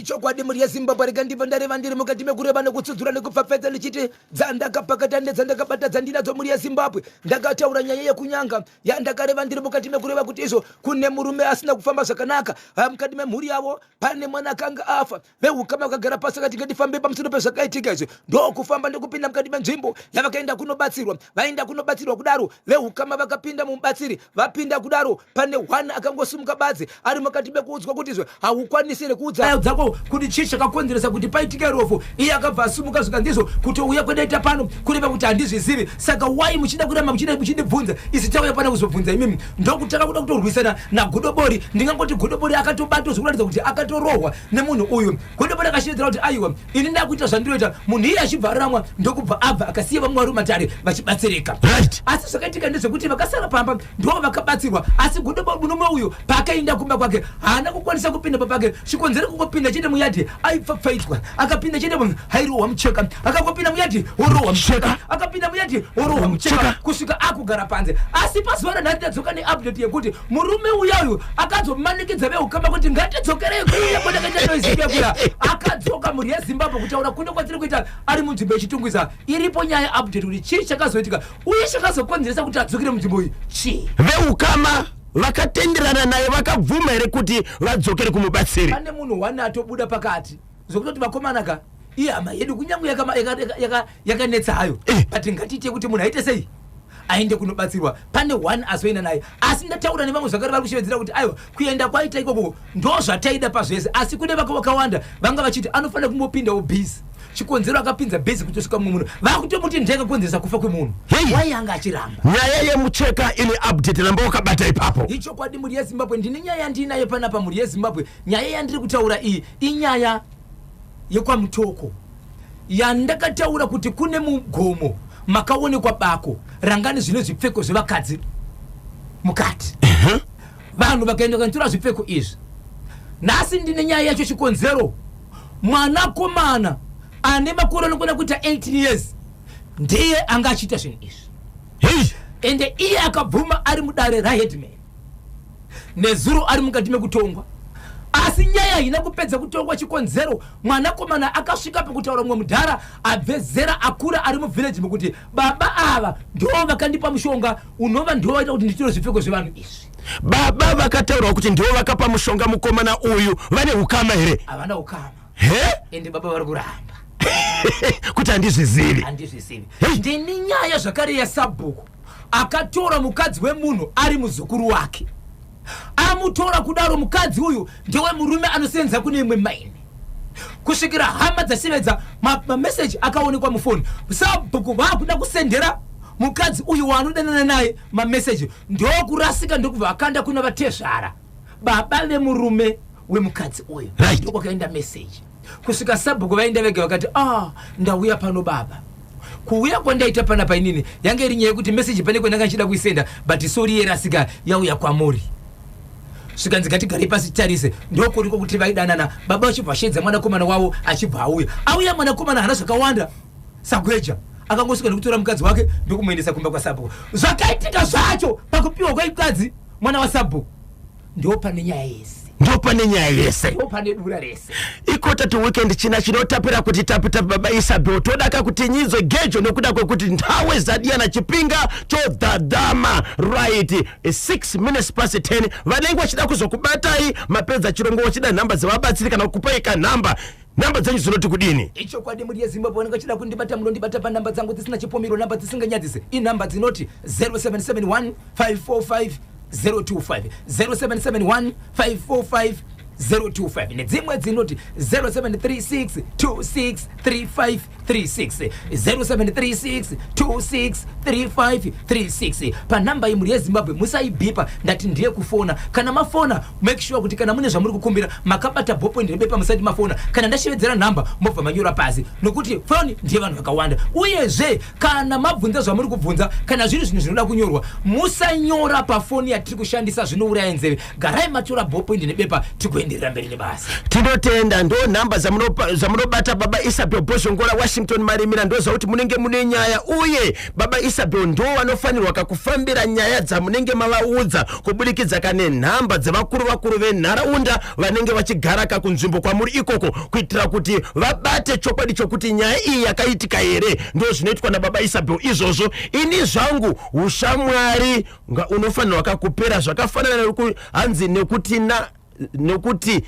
Chokwadi mhuri yeZimbabwe, rega ndibva ndareva ndiri mukati mekureva nekutsudzura nekupfapfaidza ndichiti dzandakapakata nedzandakabata dzandinadzo mhuri yeZimbabwe. Ndakataura nyaya yekunyanga yandakareva ndiri mukati mekureva kuti izvo kune murume asina kufamba zvakanaka mukati memhuri yavo, pane mwana akanga afa. Vehukama vakagara pasi vakati ngatifambe pamusoro pezvakaitika izvi, ndokufamba ndokupinda mukati menzvimbo yavakaenda kunobatsirwa. Vaenda kunobatsirwa kudaro, vehukama vakapinda mumubatsiri. Vapinda kudaro, pane one akangosimuka badzi ari mukati mekuudzwa kuti izvo haukwanisi here kuudza dzako kuti chii chakakonzeresa kuti paitike rofu. Iye akabva asimuka zvikandizvo kutouya kwendaita pano kureva kuti handizvizivi, saka wai muchida kuramba muchindibvunza? Isi tauya pano kuzobvunza imimi. Ndokutanga kuda kutorwisana naGodobori. Ndingangoti Godobori akatobatwa zvekuratidza kuti akatorohwa nemunhu uyu. Godobori akashevedzera kuti aiwa, ini ndakuita zvandinoita. Munhu iye achibva aramwa, ndokubva abva akasiya vamwe vari mumatare vachibatsirika. Asi zvakaitika ndezvekuti vakasara pamba ndo vakabatsirwa, asi Godobori murume uyu paakaenda kumba kwake haana kukwanisa kupinda papake. Chikonzero kungopinda chete muyadhi aipfapfaidzwa. Akapinda chete hairohwa mucheka, akangopinda muyadhi worohwa mucheka, akapinda muyadhi worohwa mucheka kusvika akugara panze. Asi pazuva ranhasi tadzoka neupdate yekuti murume uya uyu akazomanikidza veukama kuti ngatidzokerei kuya kwatakaita noise kuya. Akadzoka mhuri yeZimbabwe. Kutaura kuno kwatiri kuita ari munzvimbo yeChitungwiza. Iripo nyaya update kuti chii chakazoitika uye chakazokonzeresa kuti adzokere munzvimbo iyi chii. Veukama vakatenderana naye, vakabvuma here kuti vadzokere kumubatsiri? Pane munhu one atobuda pakati zvekutoti vakomana ka, ihama yedu kunyange yakanetsa hayo, but ngatiite kuti munhu aite sei, aende kunobatsirwa. Pane one azoenda naye, asi ndataura nevamwe zvakare vari kushevedzera kuti aiwa, kuenda kwaita ikoko ndo zvataida pazvese. Asi kune vaka vakawanda vanga vachiti anofanira kumbopindawo busy. Chikonzero akapinza busy kutosvika mumwe munhu vakutomuti ndiye akakonzeresa kufa kwemunhu. Hey. Wai anga achiramba. Nyaya yemucheka ine update, ramba wakabata ipapo. Ichokwadi mhuri yeZimbabwe, ndine nyaya yandiinayo panapa mhuri yeZimbabwe. Nyaya yandiri kutaura iyi inyaya yekwaMutoko yandakataura kuti kune mugomo makaonekwa bako rangani zvine zvipfeko zvevakadzi mukati. Vanhu vakaenda vakanotora zvipfeko izvi. Nhasi ndine nyaya yacho. Chikonzero, mwanakomana ane makore anokwana kuita 18 years ndiye anga achiita zvinhu izvi. Ende iye akabvuma ari mudare raheadman nezuro ari mukati mekutongwa, asi nyaya haina kupedza kutongwa. Chikonzero, mwanakomana akasvika pekutaura mumwe mudhara abve zera akura ari muvhileji mekuti baba ava ndo vakandipa mushonga unova ndo vaita kuti nditore zvipfeko zvevanhu izvi. Baba vakataurwa kuti ndivo vakapa mushonga mukomana uyu vane ukama here? Havana ukama. He? Ende baba vari kuramba kuti handizvizivi. Handizvizivi. Hey. Ndini nyaya zvakare yasabhuku akatora mukadzi wemunhu ari muzukuru wake. Amutora kudaro, mukadzi uyu ndewemurume anosenza kune imwe maini, kusvikira hama dzashevedza mameseji akaonekwa mufoni. Sabhuku vaakuda kusendera mukadzi uyu waanodanana naye mameseji, ndokurasika, ndokubva akanda kuna vatezvara, baba vemurume wemukadzi uyu. Ndokwakaenda meseji kusvika sabhuku vaenda vega vakati, "Ah, ndauya pano baba. Kuuya kwandaita panapa inini yange iri nyaya yekuti meseji pane kwandanga ndichida kuisenda, but sorry, yerasika yauya kwamuri." Svikanzi ngatigarei pasi titarise. Ndokuriko kuti vaidanana. Baba vachibva vashedza mwanakomana wavo, achibva auya. Auya mwanakomana haana zvakawanda sagweja, akangosvika nekutora mukadzi wake ndokumuendesa kumba kwasabhuku. Zvakaitika zvacho pakupiwa kwemukadzi mwana wasabhuku, ndo pane nyaya yese. Ndo pane nyaya yese. Ndo pane dura rese. Ikota to weekend china chinotapira kuti tapitapi. Baba Isabel, todaka kuti nyinzwe gejo nokuda kwekuti nthawe zadiyana chipinga chodhadhama. Right, 6 minutes past 10. Vanenge vachida kuzokubatai mapedza chirongo, vachida nhamba dzevabatsiri kana kukupai kanhamba, nhamba dzenyu dzinoti kudini? Ichokwadi mhuri yeZimbabwe, vanenge vachida kundibata munondibata panhamba dzangu dzisina chipomiro, nhamba dzisinganyadzise. Inhamba dzinoti 0771 545 025, 0771 545 025, nedzimwe dzinoti 0736 26 3536, 0736 26 3536. Panhamba iyi mhuri yeZimbabwe musaibhipa, ndati ndiye kufona. Kana mafona, make sure kuti kana mune zvamuri kukumbira makabata ballpoint nebepa musati mafona. Kana ndashevedzera nhamba, mobva manyora pasi, nokuti foni ndiye vanhu vakawanda. Uyezve kana mabvunza zvamuri kubvunza, kana zviri zvinhu zvinoda kunyorwa, musanyora pafoni yatiri kushandisa, zvinouraya nzeve. Garai matora ballpoint nebepa tikuenda. Toenderera mberi nebasa. Tinotenda. Ndo nhamba dzamunobata Baba Isabel Bhozhongora, Washington Marimira. Ndoziva kuti munenge mune nyaya, uye Baba Isabel ndo vanofanirwa kakufambira nyaya dzamunenge mavaudza kubudikidza kane nhamba dzevakuru vakuru venharaunda vanenge vachigara kakunzvimbo kwamuri ikoko, kuitira kuti vabate chokwadi chokuti nyaya iyi yakaitika here. Ndo zvinoitwa naBaba Isabel izvozvo. Ini zvangu ushamwari unofanirwa kakupera zvakafanana hanzi nekuti na nekuti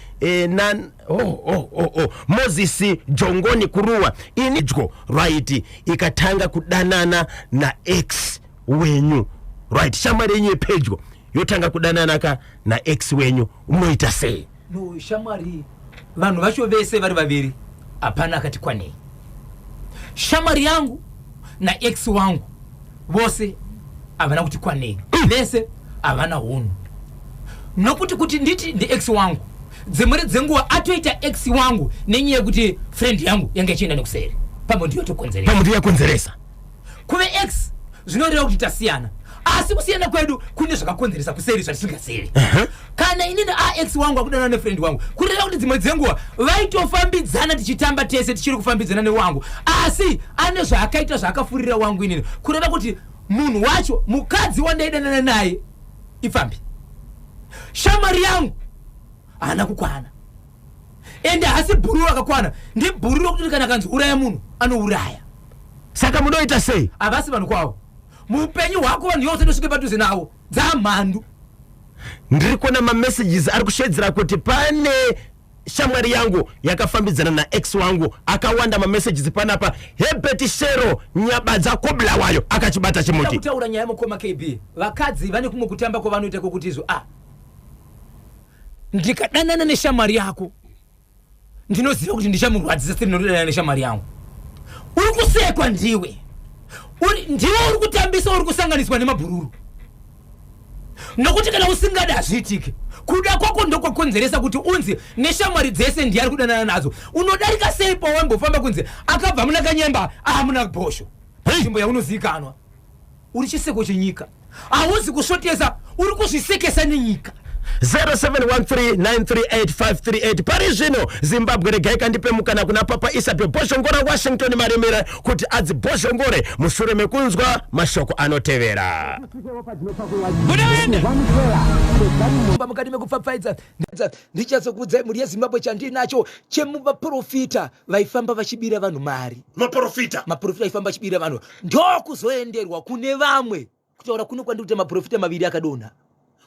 na oh. Moses Jongoni Kuruwa ini dyo, right, ikatanga kudanana naex wenyu, right, shamwari yenyu yepedyo yotanga kudanana ka naex wenyu, unoita sei? No, shamwari, vanhu vacho vese vari vaviri hapana akati kwanei. Shamwari yangu naex wangu vose havana kuti kwanei, vese havana hunhu, nokuti kuti nditi ndiex wangu, dzimwe dzenguva atoita ex wangu nenyaya yekuti friend yangu yanga ichienda nekuseri, pamwe ndiyo tokonzeresa. Pamwe ndiyakonzeresa. Kuve ex zvinoreva kuti tasiyana, asi kusiyana kwedu kune zvakakonzeresa kuseri zvatisingazivi. Kana inini aex wangu akudanana nefriend wangu, kureva kuti dzimwe dzenguva vaitofambidzana, tichitamba tese, tichiri kufambidzana newangu, asi ane zvaakaita zvaakafurira wangu inini, kureva kuti munhu wacho mukadzi wandaidanana naye ifambi. Shamwari yangu haana kukwana, ende haasi bhururu akakwana, ndibhururu rokuti kana akanzi uraya munhu anouraya. Saka munoita sei? Havasi vanhu kwavo muupenyu hwako. Vanhu yose ndosvike padhuze navo dzamhandu. Ndiri kuona mamessages ari kushedzera kuti pane shamwari yangu yakafambidzana naex wangu. Akawanda mamessages panapa. Hebert Shero Nyabadza Kobulawayo akachibata chimuti. Kutaura nyaya, mukoma KB, vakadzi vane kumwe kutamba kwavanoita kwokuti izvo, ndikadanana neshamwari yako ndinoziva kuti ndichamurwadzisa sendinodanana neshamwari yangu. Uri kusekwa ndiwe, ndiwe uri kutambisa, uri kusanganiswa nemabhururu, nokuti kana usingadi hazviitike. Kuda kwako ndokwakonzeresa kuti unzi neshamwari dzese ndiye ari kudanana nadzo. Unodarika sei pawambofamba kunzi akabva muna Kanyemba amuna Bhosho, nzvimbo yaunozivikanwa? Uri chiseko chenyika. Hauzi kusvotesa, uri kuzvisekesa nenyika. 0713938538. Pari zvino, Zimbabwe, regai kandipe mukana kuna Papa Isabel Bhozhongora, Washington Marimira, kuti adzibhozhongore mushure mekunzwa mashoko anotevera. Mukati mekupfapfaidza ndichazokuudzai, mhuri yeZimbabwe, chandinacho chemuvaprofita vaifamba vachibira vanhu mari. Maprofita? Maprofita aifamba achibira vanhu, ndokuzoenderwa kune vamwe. Kutaura kuno kwandiri kuti maprofita maviri akadonha.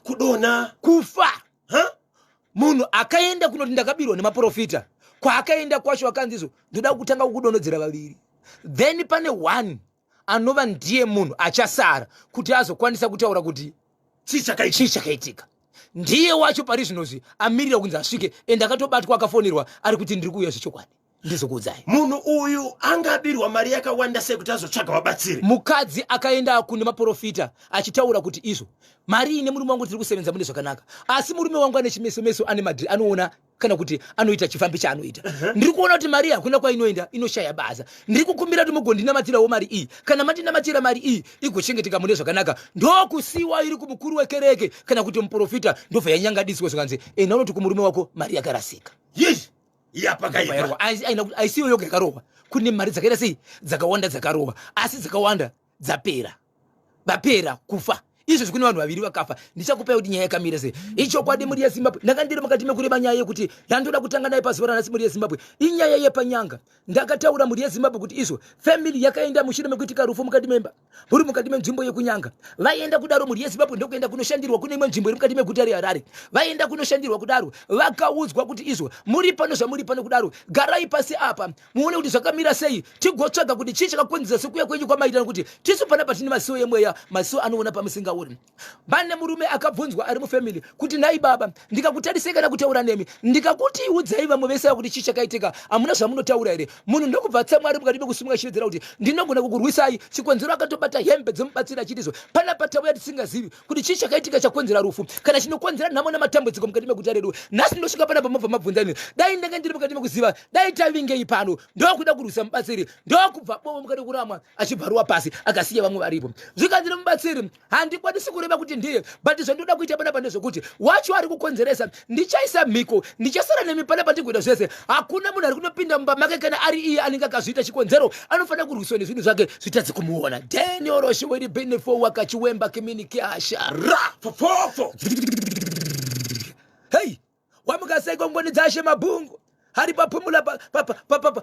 Kudonha? Kufa. Ha? Munhu akaenda kunoti ndakabirwa nemaprofita, kwaakaenda kwacho akanzi izvo ndoda kutanga kukudonhodzera vaviri, then pane one anova ndiye munhu achasara kuti azokwanisa kutaura kuti chii chakaitika. Chii chakaitika. Ndiye wacho pari zvinozvi amirira kunzi asvike, ende akatobatwa, akafonerwa, ari kuti ndiri kuuya zvechokwadi, ndizokuudzai. Munhu uyu angabirwa mari yakawanda sei kuti azotsvaga vabatsiri? Mukadzi akaenda kune maprofita achitaura kuti izvo mari ine murume wangu, tiri kusevenza mune zvakanaka, asi murume wangu ane chimesomeso, ane madhiri, anoona kana kuti anoita chifambi chaanoita. Ndiri kuona kuti mari iyi hakuna kwainoenda, inoshaya basa. Ndiri kukumbira kuti mugondinamatirawo mari iyi. Kana mandinamatira, mari iyi igochengeteka mune zvakanaka. Ndokusiwa iri kumukuru wekereke kana kuti muprofita, ndobva yanyangadiswa, zvikanzi enda unoti kumurume wako mari yakarasika. Yes, yapakaipa. Aisiyo yoga yakarohwa, kune mari dzakaita sei, dzakawanda dzakarohwa, asi dzakawanda dzapera, vapera kufa. Izvozvi kune vanhu vaviri vakafa. Ndichakupai kuti nyaya yakamira sei. Ichokwadi, mhuri yeZimbabwe, ndanga ndiri mukati mekureva nyaya yekuti yandoda kutanga nayo pazuva ranhasi, mhuri yeZimbabwe, inyaya yepanyanga. Ndakataura, mhuri yeZimbabwe, kuti izvo family yakaenda mushure mekuitika rufu mukati memba muri mukati menzvimbo yekunyanga. Vaenda kudaro, mhuri yeZimbabwe, ndokuenda kunoshandirwa kune imwe nzvimbo iri mukati meguta reHarare. Vaenda kunoshandirwa kudaro, vakaudzwa kuti izvo muri pano, zvamuri pano kudaro, garai pasi apa muone kuti zvakamira sei, tigotsvaga kuti chii chakakonzera sekuya kwenyu kwamaita, nokuti tisu panapa tine masiwo emweya, masiwo anoona pamusingaoni. Pane murume akabvunzwa ari mufamily kuti, nhai baba, ndikakutarisei kana kutaura nemi, ndikakuti udzai vamwe vese kuti chii chakaitika, hamuna zvamunotaura here? Munhu ndokubva tsamwa ari mukati mekusumuka achivedzera kuti ndinogona kukurwisai. Chikonzero akatobata hembe dzemubatsiri achitizvo panapa tauya tisingazivi kuti chii chakaitika chakonzera rufu kana chinokonzera nhamo nematambudziko mukati meguta redu. Nhasi ndosvika panapa mobva mabvunza ini. Dai ndanga ndiri mukati mekuziva, dai tavingei pano. Ndokuda kurwisa mubatsiri, ndokubva bomo mukati kuramwa, achibva ruwa pasi akasiya vamwe varipo. Zvikanzi nemubatsiri, handikwa Handikwanisi kureva kuti ndiye, but zvandinoda kuita panapa ndezvekuti wacho ari kukonzeresa ndichaisa mhiko, ndichasara nemi panapa tigoita zvese. Hakuna munhu ari kunopinda mumba make kana ari iye anenge akazviita chikonzero, anofanira kurwiswa nezvinhu zvake zvitadze kumuona. Daniel Roshiweri Benefo wakachiwemba kimini kiasha ra fofofo. Hei, wamuka sei kongoni dzashe mabhungu hari papumula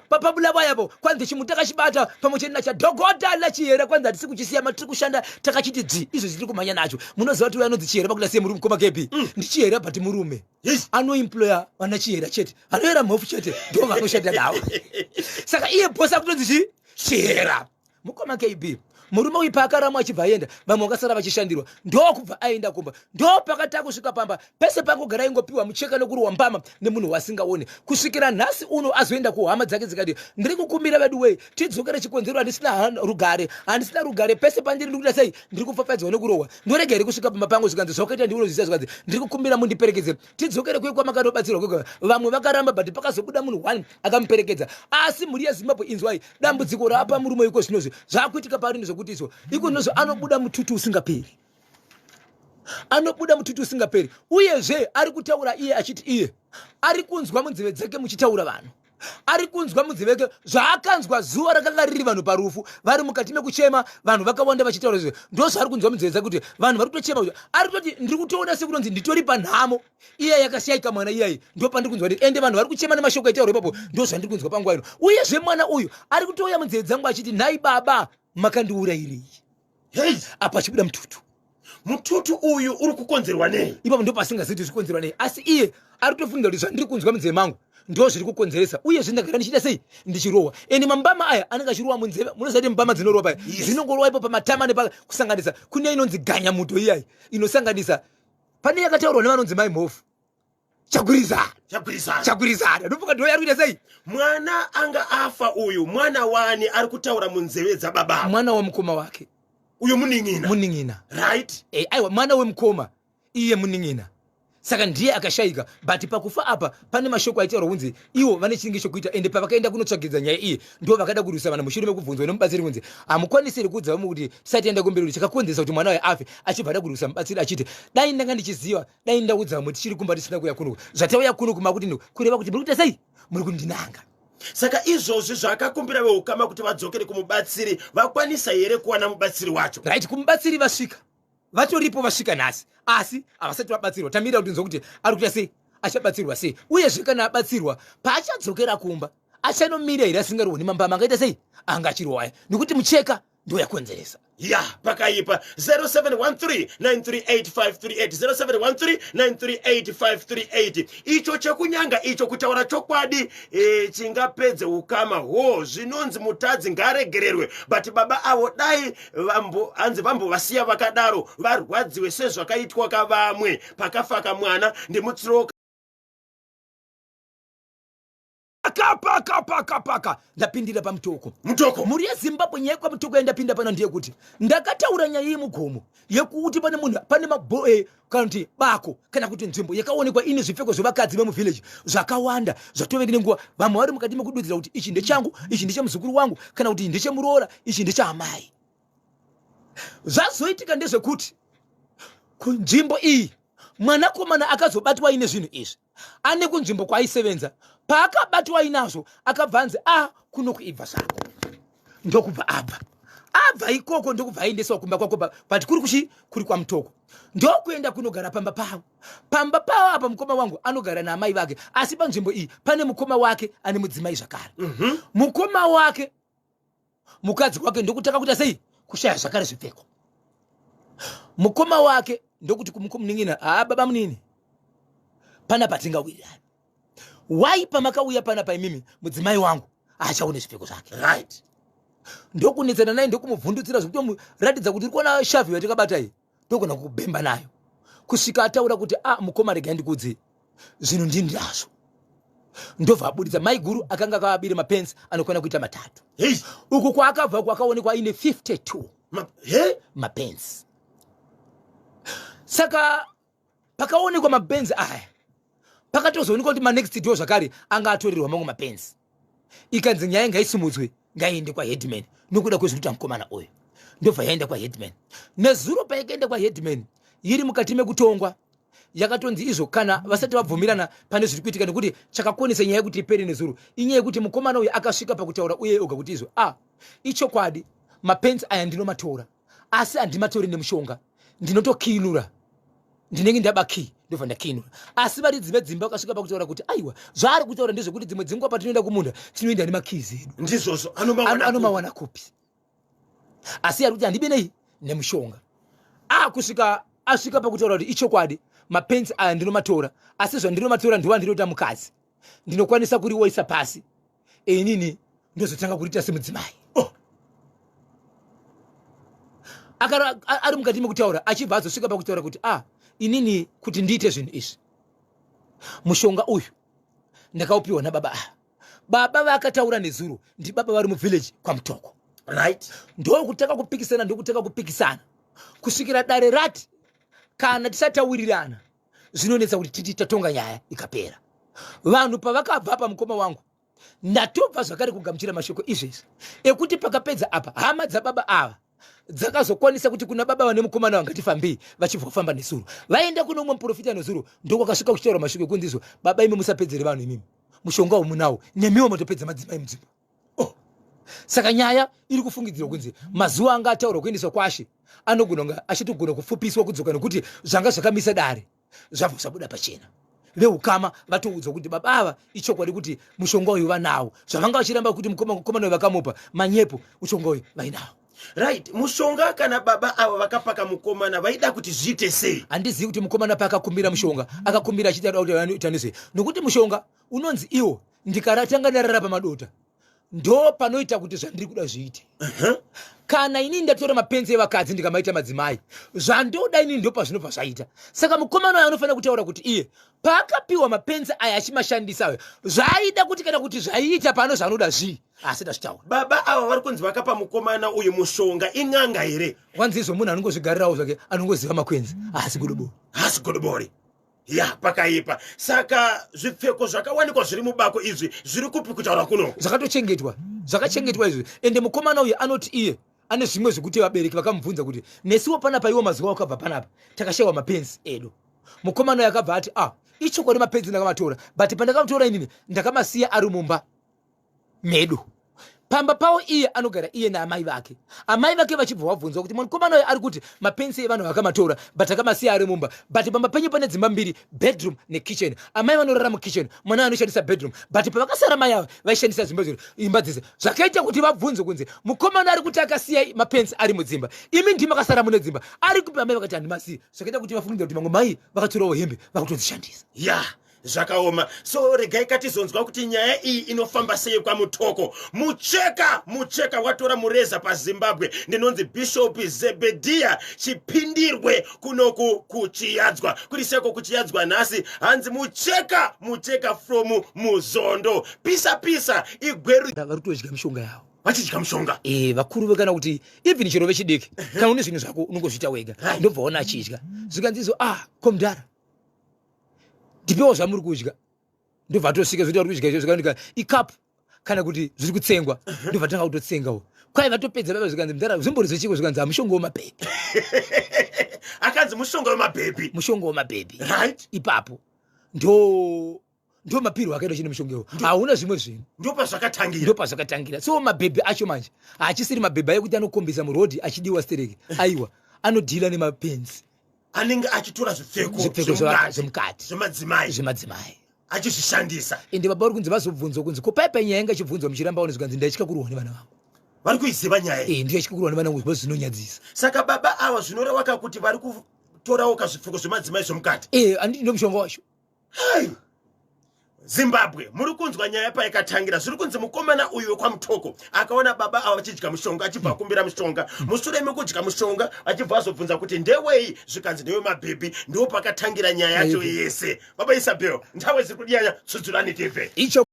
papabulawayavo kwanzi chimuti takachibata pamwe chete nachadhogota nachihera kwanzi hatisi kuchisiya matiri kushanda takachiti dzvi izvo zvitiri kumhanya nacho. Munoziva kuti uyo anonzi Chihera pakuda siye murume mukoma kepi? Ndichihera but murume anoemploya vana Chihera chete, vanoyera mhofu chete ndo vanoshanda navo. Saka iye bosi akutonzi chi Chihera. Mukoma KB, murume uyu paakaramwa achibva aenda, vamwe vakasara vachishandirwa, ndokubva aenda kumba. Ndopakati akusvika pamba pese pangogara ingopiwa mucheka nokurohwa mbama nemunhu wasingaone kusvikira nhasi uno azoenda kuhama dzake dzikati, ndiri kukumbira vedu wei tidzokere, chikonzero handisina rugare, handisina rugare pese pandiri ndikuita sei, ndiri kupfapfaidzwa nekurohwa, ndorega here kusvika pamba pangu? Zvikanzi zvakaita ndiunozvisa, zvikanzi ndiri kukumbira mundiperekedze tidzokere kuye kwamakanobatsirwa kwega. Vamwe vakaramba, but pakazobuda munhu one akamuperekedza. Asi mhuri yeZimbabwe, inzwai dambudziko raapa murume iko zvinozvi zvakuitika pari ndezvekuti izvo iko zvinozvi anobuda mututu usingaperi, anobuda mututu usingaperi. Uyezve ari kutaura iye achiti iye ari kunzwa munzeve dzake muchitaura vanhu, ari kunzwa munzeve yake zvaakanzwa zuva rakanga riri vanhu parufu vari mukati mekuchema, vanhu vakawanda vachitaura izvo, ndo zvaari kunzwa munzeve dzake kuti vanhu vari kutochema. Ari kutoti ndiri kutoona sekunonzi nditori panhamo iya yakashaika mwana iyayi, ndo pandiri kunzwa kuti ende vanhu vari kuchema nemashoko aitaurwa ipapo, ndo zvandiri kunzwa panguva ino. Uyezve mwana uyu ari kutouya munzeve dzangu achiti, nhai baba, makandiurayirei? Hey! Apa achibuda mututu. Mututu uyu uri kukonzerwa nei? Ipapo ndo pasingazivi kuti zvikonzerwa nei, asi iye ari kutofunga kuti zvandiri kunzwa munzeve mangu ndo zviri kukonzeresa. Uyezve ndagara ndichiita sei, ndichirohwa, ende mambama aya anenge achirohwa munzeve. Munoziva kuti mbama dzinorohwa paya dzinongorohwa ipo pamatama nepakusanganisa kune inonzi ganyamuto iyayi inosanganisa pane yakataurwa nevanonzi mai Mhofu, chagurizana. Chagurizana. Chagurizana, ndofunga ndo yari kuita sei. Mwana anga afa uyu mwana wani ari kutaura munzeve dzababa? Mwana wemukoma wake. Uyu munin'ina. Munin'ina. Right. E, aiwa, mwana wemukoma iye munin'ina, saka ndiye akashayika. But pakufa apa pane mashoko aitaurwa kunzi ivo vane chinenge chokuita, ende pavakaenda kunotsvagidza nyaya iyi ndo vakada kurwisa vanhu mushure mekubvunzwa nemubatsiri kunzi hamukwanisi here kuudza vamwe kuti tisati taenda kumberi kuti chakakonzeresa kuti mwana uyu afe. Achibva ada kurwisa mubatsiri achiti dai ndanga ndichiziva dai ndaudza vamwe tichiri kumba tisina kuuya kuno. Zvatauya kuno kuma kuti kureva kuti muri kuita sei, muri kundinanga. Saka izvozvi zvaakakumbira veukama kuti vadzokere kumubatsiri, vakwanisa here kuwana mubatsiri wacho? Right, kumubatsiri vasvika, vatoripo, vasvika nhasi, asi havasati vabatsirwa. Tamirira kuti nzwa kuti ari kuita sei, achabatsirwa sei, uyezve kana abatsirwa paachadzokera kumba achanomira here asingarohwi nemambama angaita sei, anga achirohwaya nekuti mucheka ndo yakonzeresa. Ya, pakaipa. 0713938538, 0713938538. Icho chekunyanga icho, kutaura chokwadi, chingapedze ukama ho. Zvinonzi mutadzi ngaaregererwe, but baba avo dai vambo hanzi vambovasiya vakadaro varwadziwe sezvakaitwa kavamwe pakafa kamwana ndimutsiroka. Paka paka paka ndapindira paMutoko. Mutoko. Mhuri yeZimbabwe, nyaya yekwaMutoko yandapinda pano ndeyekuti ndakataura nyaya yemugomo yekuti pane munhu pane mabo kana kuti bako kana kuti nzvimbo yakaonekwa ine zvipfeko zvevakadzi vemuvillage zvakawanda zvatove nenguva. Vamwe vari mukati mekududzira kuti ichi ndechangu, ichi ndechemuzukuru wangu, kana kuti ndechemuroora, ichi ndechaamai. Zvazoitika ndezvekuti kunzvimbo iyi mwanakomana akazobatwa ine zvinhu izvi ane kunzvimbo kwaaisevenza. Paakabatwa inazvo akabva anzi a kuno kuibva zvako, ndokubva abva abva ikoko, ndokubva aendeswa kumba kwako, but kuri kuchi kuri kwaMutoko, ndokuenda kunogara pamba pavo. Pamba pavo apa mukoma wangu anogara naamai vake, asi panzvimbo iyi pane mukoma wake ane mudzimai zvakare. Mukoma wake mukadzi wake ndokutanga kuita sei, kushaya zvakare zvipfeko. Mukoma wake ndokuti kumunin'ina, haa baba munini, panapa tingawirirani wai pamakauya panapa imimi mudzimai wangu haachaone zvipfeko zvake. Ndokunetsana naye, ndokumubvundutsira zvekutomuratidza kuti uri kuona shavhi yatikabata iyi, ndogona kukubhemba nayo, kusvika ataura kuti a mukoma, regai ndikudze zvinhu ndindazvo. Ndobva abuditsa mai guru akanga akavabire mapensi anokwana kuita 3. Uku kwaakabva kwakaonekwa aine 52 mapensi. Saka pakaonekwa mapenzi aya, pakatozoonekwa kuti manext door zvakare anga atorerwa mamwe mapenzi. Ikanzi nyaya ngaisimudzwe, ngaiende kwaheadman nokuda kwezviri kuita mukomana uyu. Ndobva yaenda kwaheadman. Nezuro payakaenda kwaheadman iri mukati mekutongwa, yakatonzi izvo kana vasati vabvumirana pane zviri kuitika, nekuti chakakonesa nyaya yekuti ipere nezuro inyaya yekuti mukomana uyu akasvika pakutaura uye oga kuti izvo a ah, ichokwadi mapenzi aya ndinomatora, asi handimatori nemushonga, ndinotokiinura, ndinenge ndaba key ndobva ndakiinura. Asi varidzi vedzimba vakasvika pakutaura kuti aiwa, zvaari kutaura ndezvekuti dzimwe dzenguva patinoenda kumunda tinoenda nemakeys edu. Ndizvozvo. Anomawana kupi? Asi ari kuti handibe nei nemushonga. Akusvika asvika pakutaura kuti ichokwadi mapenzi aya ndinomatora, asi zvandinomatora ndiwa ndinoita mukadzi, ndinokwanisa kuriwoisa pasi, inini ndozotanga kuriita semudzimai. Oh. Ari mukati mekutaura achibva azosvika pakutaura kuti ah, inini kuti ndiite zvinhu izvi, mushonga uyu ndakaupiwa nababa ava. Baba vaakataura nezuro ndibaba vari muvillage kwaMutoko. Right. Ndokutanga kupikisana, ndokutanga kupikisana kusvikira dare rati kana tisatawirirana zvinonetsa kuti titi tatonga nyaya ikapera. Vanhu pavakabva apa, mukoma wangu, ndatobva zvakare kugamuchira mashoko izvezvi ekuti pakapedza apa hama dzababa ava dzakazokwanisa kuti kuna baba vane mukomana vangatifambei, vachibva kufamba nezuro vaenda kune umwe muprofita nezuro, ndokwakasvika kuchitaura mashoko ekunzi izvo baba imi musapedzere vanhu, imimi mushonga wamunawo nemiwo matopedza madzimai mudzimba. Oh. Saka nyaya iri kufungidzirwa kunzi mazuva anga ataurwa kuendeswa kwashe anogona kunge achitogona kupfupiswa kudzoka, nekuti zvanga zvakamisa dare zvabva zvabuda pachena. Veukama vatoudzwa kuti baba ava ichokwadi kuti mushonga uyu vanawo, zvavanga vachiramba kuti mukomana uyu vakamupa manyepo, mushonga uyu vainawo. Right, mushonga kana baba avo vakapaka mukomana vaida kuti zviite sei? Handizivi kuti mukomana paakakumbira mushonga akakumbira achiti ada kuti anoita nezvei, nokuti mushonga unonzi iwo ndikaratanga ndarara pamadota ndo panoita kuti zvandiri kuda zviite. Kana inini ndatora mapenzi evakadzi ndikamaita madzimai, zvandoda inini ndo pazvinobva zvaita. Saka mukomana uyo anofanira kutaura kuti iye paakapiwa mapenzi aya achimashandisa ayo zvaaida kuti kana kuti zvaiita pano zvaanoda zvii, asi ndazvitaura. Baba ava vari kunzi vakapa mukomana uyu mushonga in'anga here? Kwanzi izvo munhu anongozvigarirawo zvake, anongoziva makwenzi, haasi godobori. Haasi godobori ya, pakaipa. Saka zvipfeko zvakawanikwa zviri mubako izvi zviri kupi kutaura kuno? Zvakatochengetwa, zvakachengetwa izvi. Ende mukomana uyu anoti iye ane zvimwe zvekuti vabereki vakamubvunza kuti nesiwo panapa iwo mazuva wakabva panapa takashayiwa mapenzi edu. Mukomana uyu akabva ati ah, ichokwadi mapenzi ndakamatora, but pandakamatora inini ndakamasiya ari mumba medu pamba pavo. Iye anogara iye naamai vake. Amai vake vachibva vabvunzwa kuti mukomana uyo ari kuti mapensi evanhu vakamatora but akamasiya ari mumba, but pamba penyu pane dzimba mbiri, bedroom nekitchen, amai vanorara mukitchen, mwana anoshandisa bedroom, but pavakasara mai ava vaishandisa dzimba zviri imba dzese. Zvakaita kuti vabvunzwe kunzi mukomana ari kuti akasiya mapensi ari mudzimba, imi ndimi makasara mune dzimba, ari kupi? Amai vakati handimasiyi. Zvakaita kuti vafungidza kuti mamwe mai vakatorawo hembe vakutodzishandisa. Ya, zvakaoma. So regai katizonzwa kuti nyaya iyi inofamba sei kwaMutoko. Mucheka mucheka watora mureza paZimbabwe. Ndinonzi Bishop Zebediya Chipindirwe kunoku kuChiyadzwa. Kuri seko kuChiyadzwa nhasi? Hanzi mucheka mucheka from Muzondo, pisa pisa igweru. Vari kutodya mishonga yavo. Vachidya mushonga? E, vakuru kana kuti even chero vechidiki, kana une zvinhu zvako unongozviita wega. Ndobva ona achidya, zvikanzi izvo ah, komudhara, ndipewo zvamuri kudya. Ndobva atosvika zvoita uri kudya izvo, zvikaoneka ikapu kana kuti zviri kutsengwa, ndobva tanga kutotsengawo. Kwai vatopedza baba, zvikanzi mudhara, zvimbori zvechiko? Zvikanzi hamushonga wemabhebhi. Akanzi mushonga wemabhebhi. Mushonga wemabhebhi. Right. Ipapo ndo mapirwo akaita chine mushonga iwo, hauna zvimwe zvinhu. Ndopazvakatangira. Ndopazvakatangira. So mabhebhi acho manje haachisiri mabhebhi ayekuti anokombisa murodhi achidiwa stereki, aiwa, anodhila nemapenzi. Anenge achitora zvipfeko. Zvipfeko zvemukati. Zvemadzimai. Zvemadzimai. Achizvishandisa. Ende baba vari kunzi vazobvunzwa kunzi ko pai nyaya yanga ichibvunzwa muchiramba one, zvikanzi ndaitya kurwa nevana vangu. Vari kuiziva nyaya iyi? Ndiyo kurwa nevana vangu because zvinonyadzisa. Saka baba ava zvinoreva kakuti vari kutorawo kazvipfeko zvemadzimai zvemukati? E, handiti ndo mushonga wacho? Hai, Zimbabwe, muri kunzwa nyaya paikatangira. Zviri kunzi mukomana uyu wekwaMutoko akaona baba ava vachidya mushonga, achibva akumbira mushonga. Mushure mekudya mushonga achibva azobvunza kuti ndewei, zvikanzi ndewemabhebhi. Ndo pakatangira nyaya yacho yese. Baba Isabel, nthawe ziri kudiyanya, tsudzurani tibve. Icho.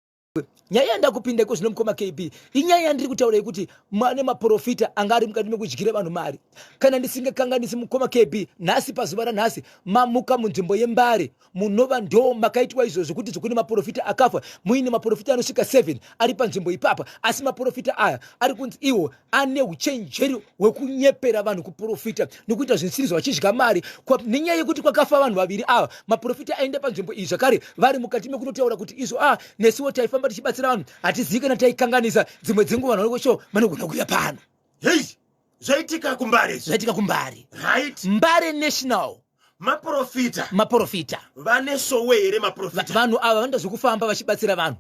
Nyaya yandakupinda iko zvino mukoma KB inyaya yandiri kutaura yekuti mane maprofita anga ari mukati mekudyira vanhu mari. Kana ndisingakanganisi mukoma KB, nhasi pazuva ranhasi mamuka munzvimbo yeMbare munova ndo makaitwa izvozvo kuti zvokune maprofita akafa muine maprofita anosvika 7 ari panzvimbo ipapa, asi maprofita aya ari kunzi iwo ane uchenjeri hwekunyepera vanhu kuprofita nekuita zvisiri vachidya mari nenyaya yekuti kwakafa vanhu vaviri ava. Maprofita aenda panzvimbo iyi zvakare vari mukati mekunotaura kuti izvo a ah, nesuwo taifamba tichibatsira vanhu, hatizivi kana taikanganisa. Dzimwe dzenguva vanhu vanokosho vanogona kuuya pano. Hei, zvaitika kuMbare, zvaitika kuMbare. Right, Mbare National. Maprofita, maprofita vane sowe here maprofita? Vanhu ava vanoita zvekufamba vachibatsira vanhu.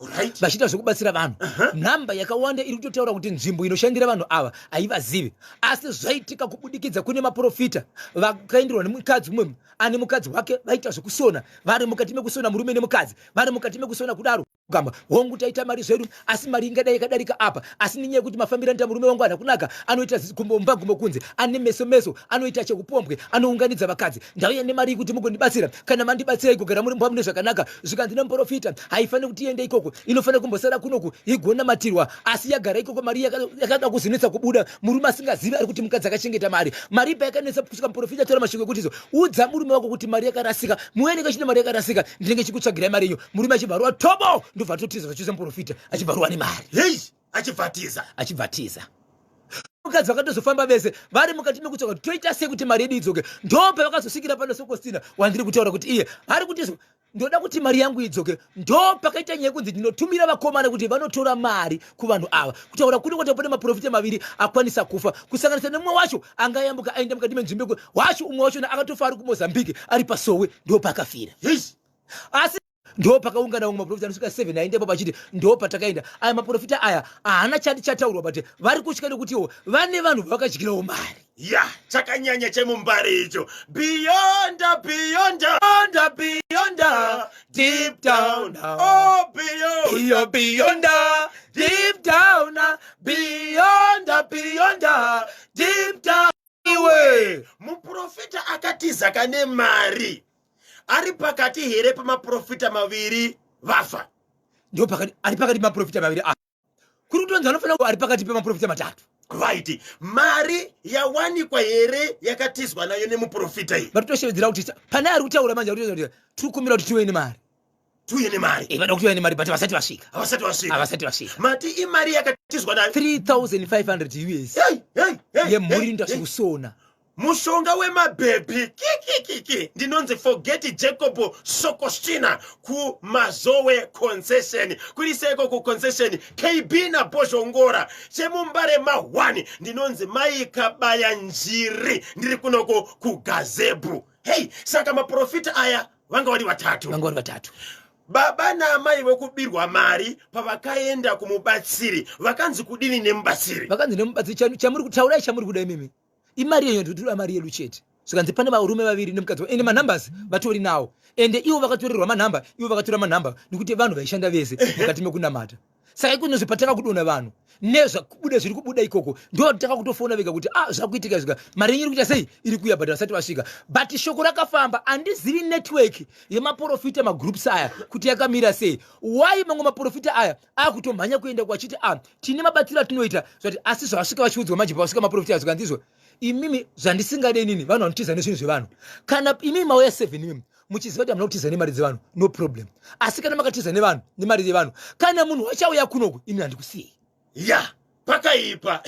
Right. Vachiita zvekubatsira vanhu. Nhamba yakawanda iri kutotaura kuti nzvimbo inoshandira vanhu ava haivazivi, asi zvaitika kubudikidza kune maprofita vakaenderwa nemukadzi umwe ane mukadzi wake, vaita zvekusona, vari mukati mekusona, murume nemukadzi vari mukati mekusona kudaro gamba hongu taita mari zvedu, asi mari ingadai yakadarika apa, asi nenyaya yekuti mafambiro anoita murume wangu haana kunaka, anoita gumbo mumba gumbo kunze, ane meso meso, anoita chekupombwe, anounganidza vakadzi, ndauya nemari iyi kuti mugondibatsira. Kana mandibatsira igogara muri mumba mune zvakanaka. Zvikanzi nemuprofita haifaniri kuti iende ikoko, inofanira kumbosara kunoku igonamatirwa. Asi yagara ikoko mari yakada kuzonetsa kubuda, murume asingazivi ari kuti mukadzi akachengeta mari. Mari payakanetsa kusvika muprofita atora mashoko ekuti zo udza murume wako kuti mari yakarasika, muenenge chine mari yakarasika, ndinenge chikutsvagirai mari yenyu. Murume achibva aruwa tobo, ndobva atotiza zvachose muprofita achibva aruwa nemari. Hei, achibva atiza, achibva atiza. Mukadzi vakatozofamba vese vari mukati mekutsvaka kuti toita sei kuti mari yedu idzoke. Ndo pavakazosvikira pano Sokostina wandiri kutaura kuti iye ari kuti ndoda kuti mari yangu idzoke. Ndo pakaita nyaya yekunzi ndinotumira vakomana kuti vanotora mari kuvanhu ava. Kutaura kuri kwati pane maprofita maviri akwanisa kufa, kusanganisa nemumwe wacho angayambuka aenda mukati menzvimbo wacho, umwe wacho akatofa ari kuMozambique ari pasowe, ndo paakafira. Asi ndo pakaungana vamwe maprofita anosvika 7 aendepo pachiti ndo patakaenda. Aya maprofita aya haana chati chataurwa, but vari kutya nekutiwo vane vanhu vavakadyirawo mari. Ya, chakanyanya chemuMbare icho. Beyond, beyond, beyond, deep down. Oh, beyond, beyond, deep down, beyond, beyond, deep down. Iwe muprofita akatiza kane mari ari pakati here pamaprofita maviri vafa? Ndo pakati, ari pakati pemaprofita maviri a kuri kutonzi anofanira kuva ari pakati pemaprofita matatu. Right, mari yawanikwa here yakatizwa nayo nemuprofita iyi? Vari kutoshevedzera kuti pane ari kutaura manje, ari kuti tiri kukumbira kuti tiwe nemari. Tiuye nemari. Eh, vada kuti tiuye nemari, but vasati vasvika. Havasati vasvika. Havasati vasvika. Mati imari yakatizwa nayo 3500 US. Hey, hey, hey, yemhuri hey, ndazvikusona. Mushonga wemabhebhi kikikiki. Ndinonzi Forget Jacob Sokostina kuMazowe Concession. Kuriseko kuconcession KB naBozhongora chemuMbare ma1. Ndinonzi Mai Kabaya Njiri, ndiri kunoko kuGazebhu. Hei, saka maprofita aya vanga vari vatatu. Vanga vari vatatu. Baba naamai vekubirwa mari pavakaenda kumubatsiri vakanzi kudini nemubatsiri? Vakanzi nemubatsiri, chamuri kutaurai, chamuri kuda imimi imari yenyu, totoda mari yedu chete. Zvikanzi pane varume vaviri nemukadzi, ende manumbers vatori nawo, ende ivo vakatorerwa manhamba, ivo vakatora manhamba nekuti vanhu vaishanda vese mukati mekunamata. Saka ikunozvi pataka kudonha vanhu nezvakubuda zviri kubuda ikoko, ndo taka kutofona vega kuti ah, zvakuitika zvika, mari yenyu iri kuita sei, iri kuuya, but vasati vasvika. But shoko rakafamba, handizivi network yemaprofita magroups aya kuti yakamira sei, why mamwe maprofita aya akutomhanya kuenda kwachiti ah, tine mabatsiro atinoita zvati, asi zvavasvika vachiudzwa manje, pavasvika maprofita zvikanzizwa imimi zvandisingade inini vanhu vanotiza nezvinhu zvevanhu. Kana imimi mauya 7 imimi muchiziva kuti hamuna kutiza nemari dzevanhu, no problem, asi kana makatiza nevanhu nemari yevanhu, kana munhu wachauya kunoku ini handikusiyei. Ya, pakaipa.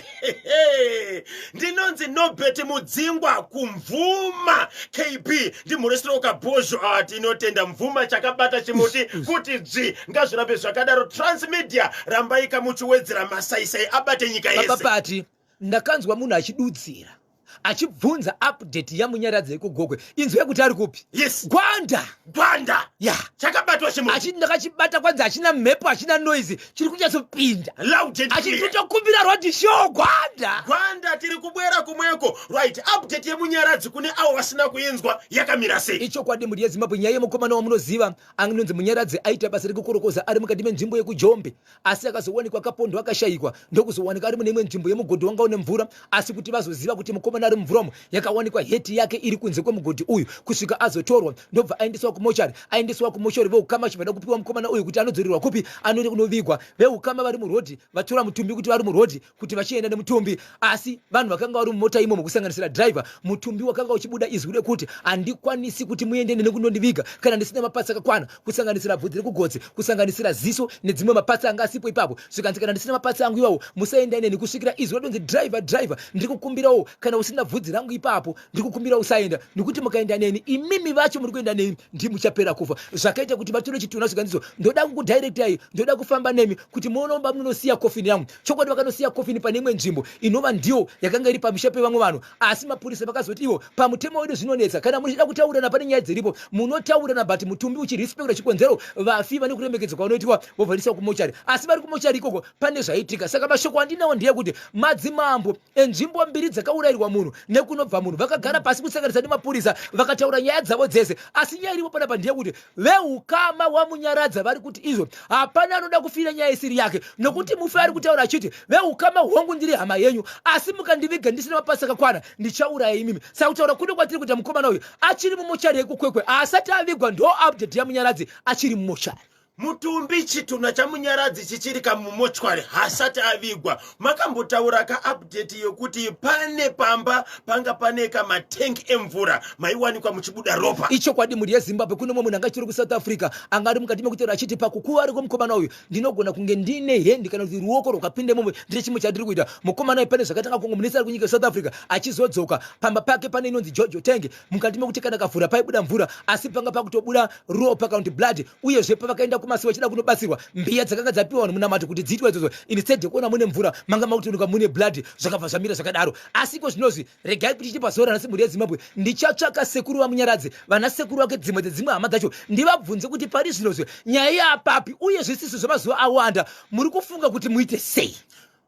Ndinonzi Nobet Mudzingwa kuMvuma KB, ndimhoresero kabhozho. Ati inotenda Mvuma chakabata chimuti kuti dzvi, ngazvirambe zvakadaro. Transmedia, rambai kamuchiwedzera masaisai abate nyika yese. Baba Pati, ndakanzwa munhu achidudzira achibvunza update yaMunyaradzi yekuGokwe, inzwe kuti ari kupi. Yes. Gwanda. Gwanda. Ya. Chakabatwa chimuti. Achiti ndakachibata, kwanzi hachina mhepo, hachina noise, chiri kunyatsopinda loud and achiti clear. Totokumbira road show Gwanda. Gwanda tiri kubwera kumweko. Right, update yeMunyaradzi kune avo vasina kuinzwa yakamira sei? Ichokwadi mhuri yeZimbabwe, nyaya yemukomana wamunoziva anonzi Munyaradzi aita basa rekukorokoza ari mukati menzvimbo yekuJombe, asi akazowanikwa akapondwa akashayikwa, ndokuzowanika ari mune imwe nzvimbo yemugodhi wanga une mvura, asi kuti vazoziva kuti mukomana mukomana ari mumvura umu yakawanikwa heti yake iri kunze kwemugodhi uyu kusvika azotorwa ndobva aendeswa kumochari. Aendeswa kumochari, veukama chibva kupiwa mukomana uyu kuti anodzorerwa kupi, anoenda kunovigwa. Veukama vari murodhi vatora mutumbi kuti vari murodhi kuti vachienda nemutumbi, asi vanhu vakanga vari mumota imomo kusanganisira driver, mutumbi wakanga uchibuda izwi rekuti handikwanisi kuti muende neni kunondiviga kana ndisina mapatsi akakwana, kusanganisira bvudzi rekugotsi, kusanganisira ziso nedzimwe mapatsi anga asipo ipapo. Zvikanzi kana ndisina mapatsi angu iwawo musaenda neni kusvikira izwi ratonzi driver, driver, ndiri kukumbirawo kana usina bvudzi rangu ipapo ndiri kukumbira usaenda, nekuti mukaenda neni imimi vacho muri kuenda neni ndimuchapera kufa. Zvakaita kuti vatore chitunha zvikanzizo ndoda kukudirectai, ndoda kufamba nemi kuti muonomba munosiya kofini yangu. Chokwadi vakanosiya kofini pane imwe nzvimbo inova ndiyo yakanga iri pamusha pevamwe vanhu, asi mapurisa vakazoti ivo pamutemo wedu zvinonetsa, kana muchida kutaurirana pane nyaya dziripo munotaurirana, but mutumbi uchirespecta chikonzero vafi vane kuremekedzwa kwavanoitwa vobvaniswa kumochari. Asi vari kumochari ikoko pane zvaitika. Saka mashoko andinawo ndeyekuti madzimambo enzvimbo mbiri dzakaurayirwa munhu nekunobva munhu vakagara pasi kusanganisa nemapurisa vakataura nyaya dzavo dzese. Asi nyaya iripo panapa ndeyekuti veukama waMunyaradza vari kuti izvo hapana anoda kufira nyaya isiri yake, nokuti mufi ari kutaura achiti veukama hongu ndiri hama yenyu, asi mukandiviga ndisina mapasi akakwana ndichauraya imimi. Saka kutaura kuno kwatiri kuita mukomana uyu achiri mumochari yekuKwekwe, haasati avigwa. Ndo update yaMunyaradzi, achiri mumochari. Mutumbi chitunha chaMunyaradzi chichiri kamumochwari, hasati avigwa. Makambotaura ka update yokuti pane pamba panga pane kamatengi emvura maiwanikwa muchibuda ropa. Ichokwadi mhuri yeZimbabwe, kune mumwe munhu anga achiri kuSouth Africa anga ari mukati mekutaura achiti pakukuva kwemukomana uyu ndinogona kunge ndine hendi kana kuti ruoko rwakapinda imomo, ndine chimwe chandiri kuita. Mukomana uyu pane zvakatanga kungomunetsa ari kunyika yeSouth Africa, achizodzoka pamba pake pane inonzi Jojo Tank, mukati mekuti kana kavhura paibuda mvura, asi panga pakutobuda ropa kana kuti blood. Uyezve pavakaenda kumasi vachida kunobatsirwa, mbiya dzakanga dzapiwa vanhu munamato kuti dziitwa idzodzo, instead yekuona mune mvura manga makutoonekwa mune blood. Zvakabva zvamira zvakadaro. Asi iko zvinozvi regai kuti chiti pazuva ranhasi mhuri yeZimbabwe ndichatsvaka sekuru vaMunyaradzi, vana sekuru vake, dzimwe dzedzimwe hama dzacho, ndivabvunze kuti pari zvinozvi nyaya yapapi, uye zvisiso zvemazuva awanda muri kufunga kuti muite sei.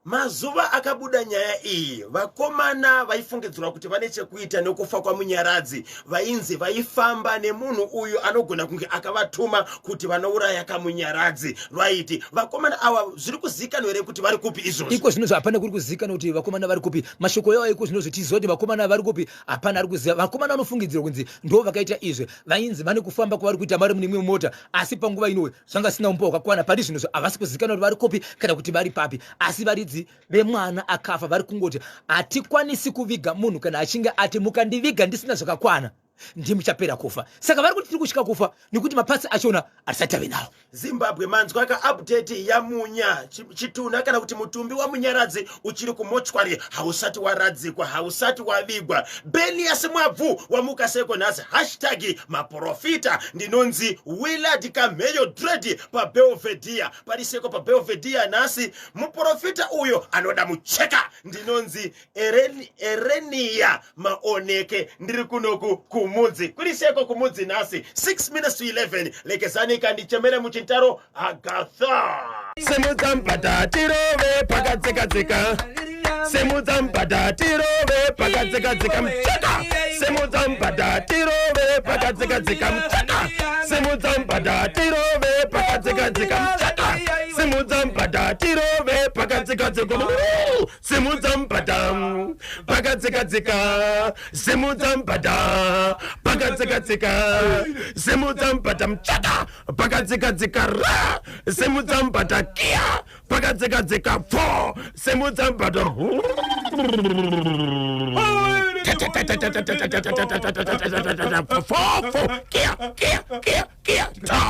Mazuva akabuda nyaya iyi, vakomana vaifungidzirwa kuti vane chekuita nekufa kwaMunyaradzi vainzi vaifamba nemunhu uyu anogona kunge akavatuma kuti vanouraya kaMunyaradzi. Right, vakomana ava zviri kuzivikanwa here kuti vari kupi izvozvi? Iko zvinozvi hapana kuri kuzivikanwa kuti vakomana vari kupi. Mashoko iwayo iko zvinozvi tiziva kuti vakomana vari kupi, hapana ari kuziva. Vakomana vanofungidzirwa kunzi ndo vakaita izvi vainzi vane kufamba kwavari kuita vari mune imwe mota, asi panguva ino zvanga sina umbo hwakakwana. Pari zvino havasi kuzivikanwa kuti vari kupi kana kuti vari papi, asi varidzi vemwana akafa vari kungoti hatikwanisi kuviga munhu kana achinge ati mukandiviga ndisina zvakakwana ndimuchapera kufa. Saka vari kuti tiri kutya kufa nekuti mapatsi achona hatisati tave nawo. Zimbabwe manzwa ka update yaMunya. Chitunha kana kuti mutumbi waMunyaradzi uchiri kumochwari, hausati waradzikwa, hausati wavigwa. Benias Mwabvu wamuka seko nhasi, hashtag maprofita. Ndinonzi Willard Kamheyo Dread paBelvedere, pariseko paBelvedere nhasi. Muprofita uyo anoda mucheka. Ndinonzi Erenia Maoneke, ndiri kunoku kumudzi. Kuri seko kumudzi nhasi 6 minutes to 11. Lekezanika ndichemere muchintaro Agatha. Simudza mbada tirove pakatseka-tseka. Simudza mbada tirove pakatseka-tseka mucheka. Simudza mbada tirove pakatseka-tseka mucheka. Simudza mbada tirove pakatseka-tseka mucheka. Simudza mbada tirove pakatseka-tseka. Simudza mbada pakatseka-tseka. Simudza mbada pakatseka-tseka. Simudza mbada mucheka pakatseka-tseka ra. Simudza mbada kia pakatseka-tseka pfo. Simudza mbada. Fo kia kia kia kia ta.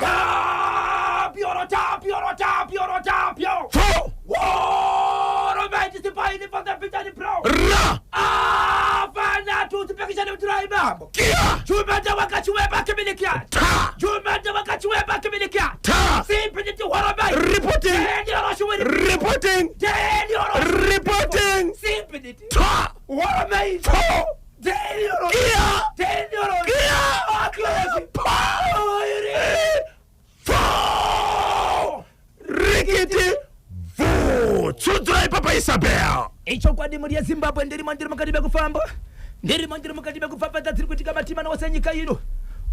Tapio, tapio, tapio, tapio. Fo Woro maiti sipaini for the vitani pro. ra Afana tu tipekishane mturai bambo. kia Chumata wakachiweba kimilikia. ta Chumata wakachiweba kimilikia. ta. Simpiti woro mai. Reporting Tendi oro shuwiri. reporting Tendi oro. reporting Simpiti ta woro mai. fo Tendi oro. kia Tendi oro. kia Aklosi. pa fo rikiti vu. Tsudzura ipapa Isabel. Ichokwadi mhuri yeZimbabwe, ndirimo ndiri mukati mekufamba, ndirimo ndiri mukati mekupfapfadza dziri kuitika matima ose enyika ino.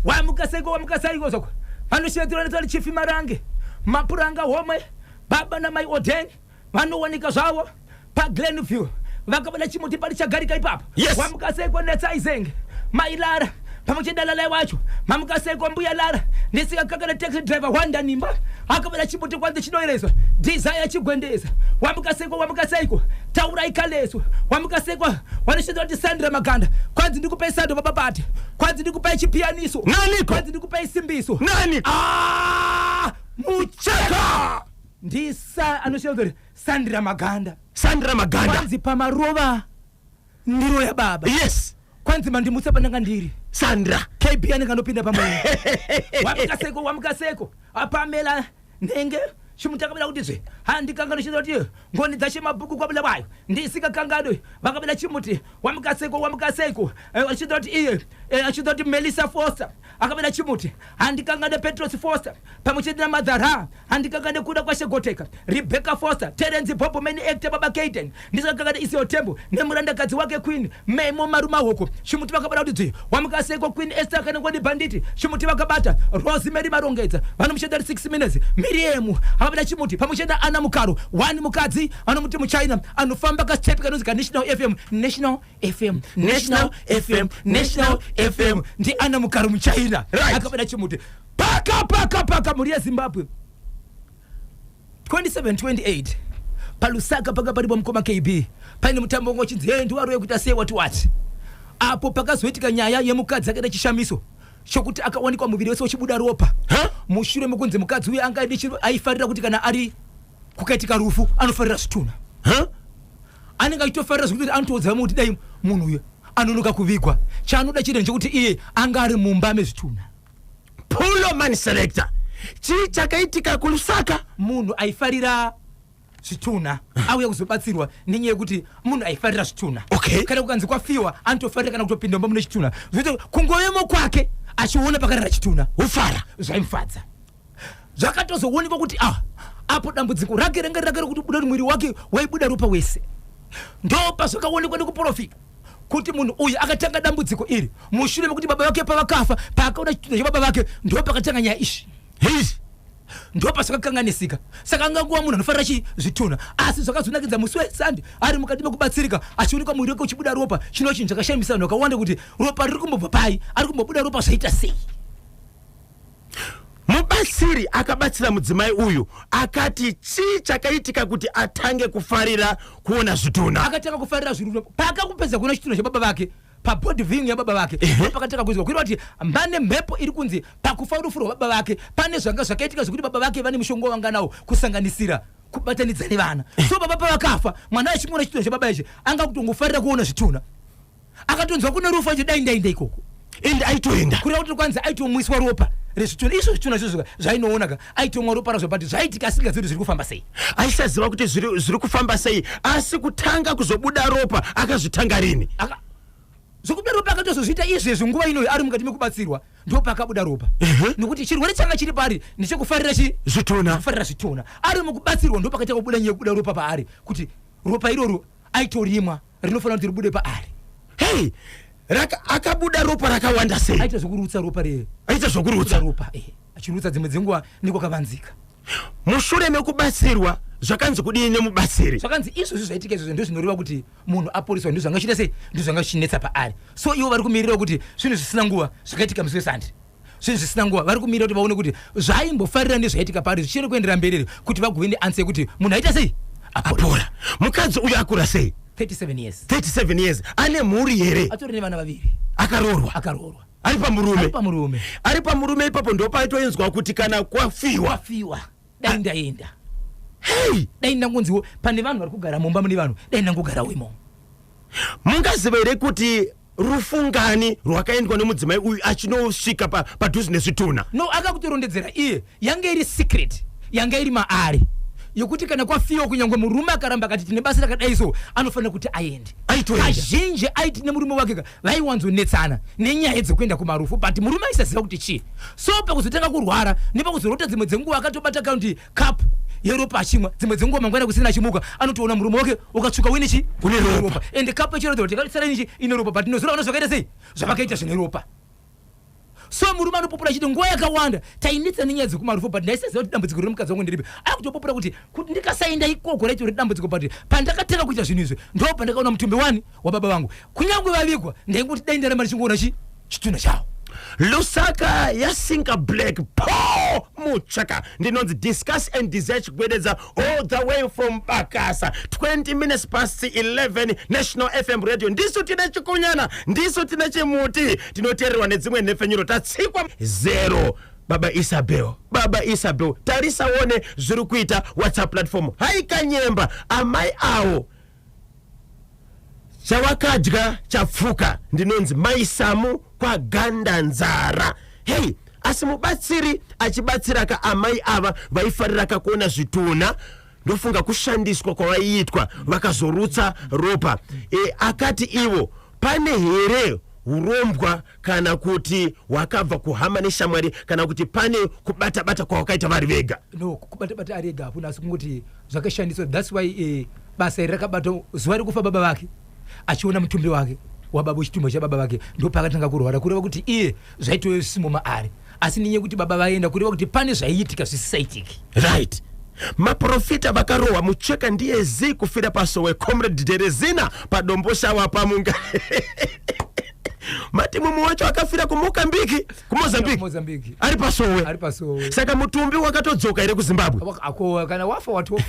Wamuka seiko, wamuka seiko zoko vanoshevedzerwa nezita Chief Marange Mapuranga homwe, baba namai Oden vanowanika zvavo paGlenview. Vakabada chimuti pari chagarika ipapo. Yes. Wamukaseiko Netsaizenge Mai Lara pamwe chete naLalai wacho. Mamukaseiko Mbuya Lara ndisikakakana taxi driver Wanda Nimba akabada chimuti kwanzi chinoerezwa Desire Chigwendeza. Wamukaseiko, wamukaseiko Taurai Kaleso. Wamukaseiko vanoshanda kuti Sandra Maganda kwanzi ndikupai sando baba Pate, kwanzi ndikupai chipiyaniso. Naniko? Kwanzi ndikupai simbiso. Nani? Ah, Mucheka. Ndisa anoshanda kuti Sandra Maganda. Sandra Maganda. Kwanzi pamarova ndiro yababa. Kwanzi mandimutsa pandanga ndiri. Sandra. KB anenge anopinda pamwe. Wamukaseko, wamukaseko apamela nenge chimutakabira kuti zve handikangano kuti ngoni dzashe mabhuku kwabula wayo ndisikakanganwe vakabira chimuti. Wamukaseko, wamukaseko achida kuti iye achida kuti Melissa Foster akabira chimuti. Handikangane Petros Foster pamwe chete namadhara. Handikangane kuda kwashegoteka Rebecca Foster, Terence Bobo main actor baba Kaden. Ndisakangane Isiyo Tembo nemurandakadzi wake Queen Memo Marumahoko. Chimuti vakabata kuti dzvi. Wamukaseko Queen Esther kanengoni banditi. Chimuti vakabata Rosemary Marongedza vanomushanda 6 minutes. Miriam akabata chimuti pamwe chete naAna Mukaro one mukadzi anomuti muchina anofamba kastep kanonzi kaNational FM, National FM, National FM, National FM. Ndi Ana Mukaro muchina. Akabata chimuti paka paka paka. Mhuri yeZimbabwe, 27 28 paLusaka panga paripo mukoma KB paine mutambo wanga uchinzi hey, ndiwaro kuita sei wati wati. Apo pakazoitika nyaya yemukadzi akaita chishamiso chokuti akawanikwa muviri wese uchibuda ropa. Huh? Mushure mekunzi mukadzi uyu anga aifarira kuti kana ari kukaitika rufu anofarira zvitunha. Huh? Anenge achitofarira zvekuti anotoudza vamwe kuti dai munhu uyu anonoka kuvigwa, chaanoda chete ndechekuti iye anga ari mumba mezvitunha. Pulo man selector, chii chakaitika kuLusaka? Munhu aifarira zvitunha auya kuzobatsirwa nenyaya yekuti munhu aifarira zvitunha. Kana kukanzi kwafiwa anotofarira kana kutopinda mumba mune chitunha, zvokuti kungovemo kwake achiona pakarara chitunha ufara. Zvaimufadza. Zvakatozoonekwa kuti ah, apo dambudziko rake ranga rake rekuti buda kuti mwiri wake waibuda ropa wese. Ndo pazvakaonekwa nekuprofita kuti munhu uyu akatanga dambudziko iri mushure mekuti baba vake pavakafa, paakaona chitunha chababa vake ndo pakatanga nyaya ishi. His. Ndo pazvakakanganisika. Saka anganguva munhu anofarira chi zvitunha, asi zvakazonakidza musi weSande ari mukati mekubatsirika achionekwa muviri wake uchibuda ropa. Chino chinhu chakashamisa vanhu vakawanda kuti ropa riri kumbobva pai, ari kumbobuda ropa zvaita sei? Mubatsiri akabatsira mudzimai uyu akati chii chakaitika kuti atange kufarira kuona zvitunha? Akatanga kufarira zvitunha paakakupedza kuona chitunha chababa vake pabody viewing yababa vake. Pakatanga kuizwa kureva kuti mbane mhepo iri kunzi pakufa rufu rwababa vake pane zvanga zvakaitika zvekuti baba vake vane mushonga wanga nawo kusanganisira kubatanidza nevana. So baba pavakafa, mwana achingoona chitunha chababa ichi anga kutongofarira kuona zvitunha. Akatonzwa kune rufu achi dai ndaenda ikoko. Ende aitoenda. Kureva kuti kwanzi aitomwiswa ropa rezvitunha izvo, zvitunha izvozvo zvainoona ka, aitomwa ropa razvo, but zvaitika asingazivi kuti zviri kufamba sei. Aisaziva kuti zviri kufamba sei, asi kutanga kuzobuda ropa akazvitanga rini? Zvokubuda ropa akatozozviita izvezvi nguva inoyo ari mukati mekubatsirwa, ndo paakabuda ropa, nekuti chirwere changa chiri paari ndechekufarira chi Zvitunha. Kufarira zvitunha. Ari mukubatsirwa ndo pakatanga kubuda nyaya yekubuda ropa paari, kuti ropa iroro aitorimwa rinofanira kuti ribude paari. Hei, akabuda ropa rakawanda sei? Aita zvokurutsa ropa re Aita zvokurutsa. Ropa, achirutsa dzimwe dzenguva nekwakavanzika. Mushure mekubatsirwa zvakanzi kudii nemubatsiri? Zvakanzi izvozvi zvaitika izvozvo ndozvinoreva kuti munhu aporiswa, ndozvanga chiita sei, ndozvanga zvichinetsa paari. So ivo vari kumirira kuti zvinhu zvisina nguva zvakaitika musi weSande, zvinhu zvisina nguva vari kumirira kuti vaone kuti zvaimbofarira nezvaitika paari zvichiri kuendera mberi here, kuti vagove neanswer yekuti munhu aita sei, apora. Apora. Mukadzi uyu akura sei? 37 years. 37 years. Ane mhuri here? Atori nevana vaviri. Akaroorwa? Akaroorwa. Ari pamurume? Ari pamurume. Ari pamurume. Ipapo ndopaitoinzwa kuti kana kwafiwa kwafiwa dai ndaenda. Hei. Dai ndangonziwo pane vanhu vari kugara mumba mune vanhu, dai ndangogarawo imomo. Mungaziva here kuti rufungani rwakaendwa nemudzimai uyu achinosvika padhuze nezvitunha? No, akakutorondedzera iye yange iri secret yanga iri maari yokuti kana kwafiwa, kunyange murume akaramba akati tine basa rakadai so, anofanira kuti aende. Aitoenda. Kazhinji aiti nemurume wake ka vaiwanzonetsana nenyaya dzekuenda kumarufu, but murume aisaziva kuti chii. So pakuzotanga kurwara nepakuzorota dzimwe dzenguva akatobata kaunti kapu yeropa achimwa, dzimwe dzenguva mangwana kusina achimuka anotoona murume wake ukatsvuka uine chi Une ropa. Ende kapu yechirodzo kuti ine ropa, but nozora vana zvakaita sei, zvavakaita zvine ropa. So murume anopopora achiti nguva yakawanda tainetsa nenyaya dzekumarufu, but ndaisaziva kuti dambudziko riri mukadzi wangu ndiripi. Akutopopora kuti kuti ndikasaenda ikoko raito redambudziko, but pandakatanga kuita zvinhu izvi ndo pandakaona mutumbi wani wababa vangu, kunyange vavigwa ndaingoti dai ndaramba ndichingoona chitunha chavo. Lusaka yasinga black po mutsvaka. Ndinonzi Discuss and Desire Chigwededza, all the way from Bakasa. 20 minutes past 11, National FM Radio. Ndisu tine chikunyana, ndisu tine chimuti, tinoteererwa nedzimwe nhepfenyuro. Tatsikwa zero. Baba Isabel, Baba Isabel, tarisaone zviri kuita WhatsApp platform. Haikanyemba amai awo, chawakadya chapfuka. Ndinonzi Maisamu kwaGandanzara. Hei, asi mubatsiri achibatsiraka amai ava vaifariraka kuona zvitunha, ndofunga kushandiswa kwavaiitwa vakazorutsa ropa. Akati ivo pane here urombwa kana kuti hwakabva kuhama neshamwari, kana kuti pane kubata-bata kwawakaita vari vega? No, kubata-bata ari ega hakuna, asi kungoti zvakashandiswa. That's why basa iri rakabata zuva rekufa baba vake, achiona mutumbi wake wababa, chitumbu chababa vake, ndopakatanga kurwara. Kureva kuti iye zvaitove zvisimo maari, asi nenyaya yekuti baba vaenda, kureva kuti pane zvaiitika zvisisaitiki. Right, maprofita vakarohwa mucheka ndiye zi kufira pasowe. Comrade Derezina paDomboshawa pamunga mati mumwe wacho akafira kuMokambiki, kuMozambique. Mozambique. Ari pasowe. Ari pasowe. Saka mutumbi wakatodzoka here kuZimbabwe? Ako kana wafa watofa.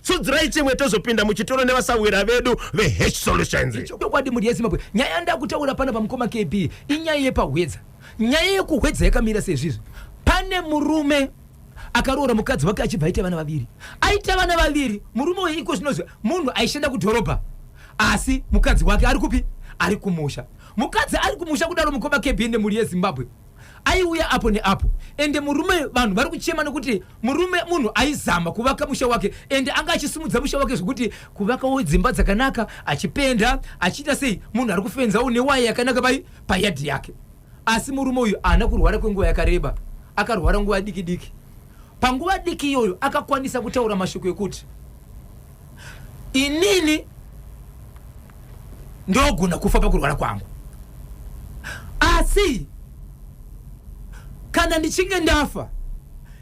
Tsudzirai chimwe, tozopinda muchitoro nevasawira vedu veH Solutions. Chokwadi, mhuri yeZimbabwe, nyaya yandakutaura pana pamukoma KB inyaya yepahwedza. Nyaya yekuhwedza yakamira sezvizvi: pane murume akaroora mukadzi wake, achibva aita vana vaviri. Aita vana vaviri, murume uyu iko zvinozvi munhu aishanda kudhorobha, asi mukadzi wake ari kupi? Ari kumusha. Mukadzi ari kumusha kudaro, mukoma KB nemhuri yeZimbabwe, aiuya apo neapo. Ende murume, vanhu vari kuchema nekuti murume munhu aizama kuvaka musha wake, ende anga achisimudza musha wake zvekuti kuvakawo dzimba dzakanaka, achipenda, achiita sei, munhu ari kufenzawo newaya yakanaka pai payadhi yake. Asi murume uyu haana kurwara kwenguva yakareba, akarwara nguva diki diki. Panguva diki iyoyo akakwanisa kutaura mashoko ekuti, "Inini ndogona kufa pakurwara kwangu, asi kana ndichinge ndafa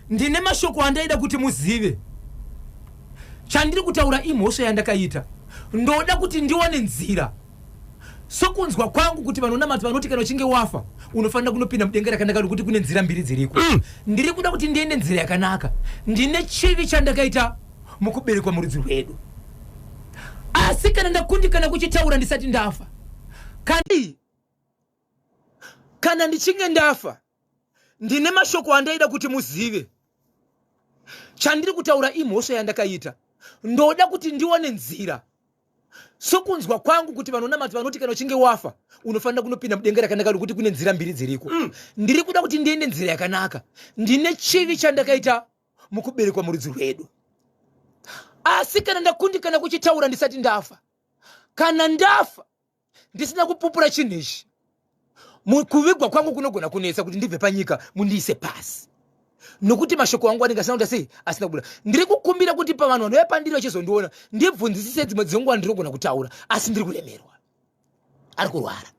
ndine mashoko andaida kuti muzive. Chandiri kutaura imhosva yandakaita. Ndoda kuti ndiwane nzira, sokunzwa kwangu kuti vanonamata vanoti kana uchinge wafa unofanira kunopinda mudenga rakanaka, nokuti kune nzira mbiri dziriko. Ndiri kuda kuti ndiende nzira yakanaka. Ndine chivi chandakaita mukuberekwa murudzi rwedu, asi kana ndakundikana kuchitaura ndisati ndafa, kana ndichinge ndafa ndine mashoko andaida kuti muzive. Chandiri kutaura imhosva yandakaita. Ndoda kuti ndiwane nzira, sokunzwa kwangu kuti vanonamata vanoti kana uchinge wafa unofanira kunopinda mudenga rakanaka, nokuti kune nzira mbiri dziriko. Ndiri kuda kuti ndiende nzira yakanaka. Ndine chivi chandakaita mukuberekwa murudzi rwedu, asi kana ndakundikana kuchitaura ndisati ndafa, kana ndafa ndisina kupupura chinhu ichi, kuvigwa kwangu kunogona kunetsa kuti ndibve panyika mundiise pasi, nokuti mashoko angu anenge asina kuita sei? Asina kubuda. Ndiri kukumbira kuti pavanhu vanouya pandiri vachizondiona, ndibvunzisise. Dzimwe dzenguva ndinogona kutaura, asi ndiri kuremerwa." Ari kurwara.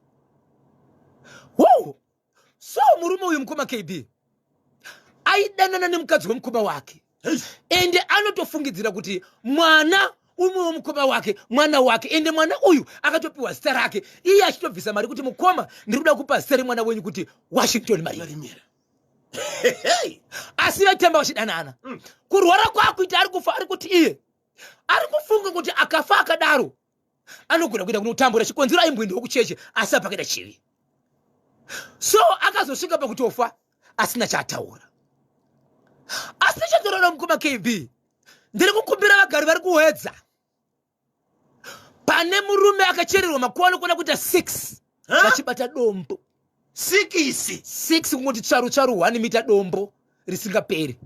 Wow. So murume uyu, mukoma KB, aidanana nemukadzi wemukoma wake, ende anotofungidzira kuti mwana umwe wemukoma wake mwana wake. Ende mwana uyu akatopiwa zita rake, iye achitobvisa mari kuti, "Mukoma, ndiri kuda kupa zita remwana wenyu kuti Washington Marimira." Asi vaitamba vachidanana. Kurwara kwakuita, ari kufa, ari kuti iye ari kufunga kuti akafa akadaro anogona kuenda kunotambura. Chikonzero aimboendawo kucheche, asi apakaita chivi. So akazosvika pakutofa asina chaataura, asina chatorora. Mukoma KB, ndiri kukumbira vagari vari kuhwedza, pane murume akachererwa makuva anokwana kuita 6 vachibata dombo. Sikisi? 6, kungoti tsvaru tsvaru, 1 mita, dombo risingaperi.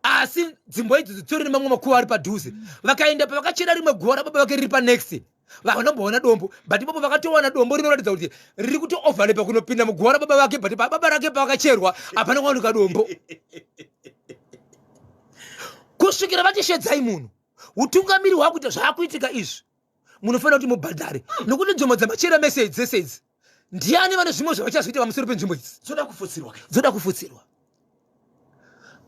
Asi dzimbo idzi dzitori nemamwe makuva ari padhuze. Vakaenda pavakachera rimwe guva rababa vake riri panext, vanomboona dombo, but ipapo vakatowana dombo rinoratidza kuti riri kutooverlapa kunopinda muguva rababa vake, but pababa rake pavakacherwa hapana kuwanika dombo, kusvikira vatishedzai munhu utungamiri hwakuita zvaakuitika izvi. Munofanira kuti mubhadhare, nokuti nzvimbo dzamachera mese idzi dzese idzi. Ndiani vane zvimwe zvavachazoita pamusoro penzvimbo idzi? Dzoda kufutsirwa. Dzoda kufutsirwa.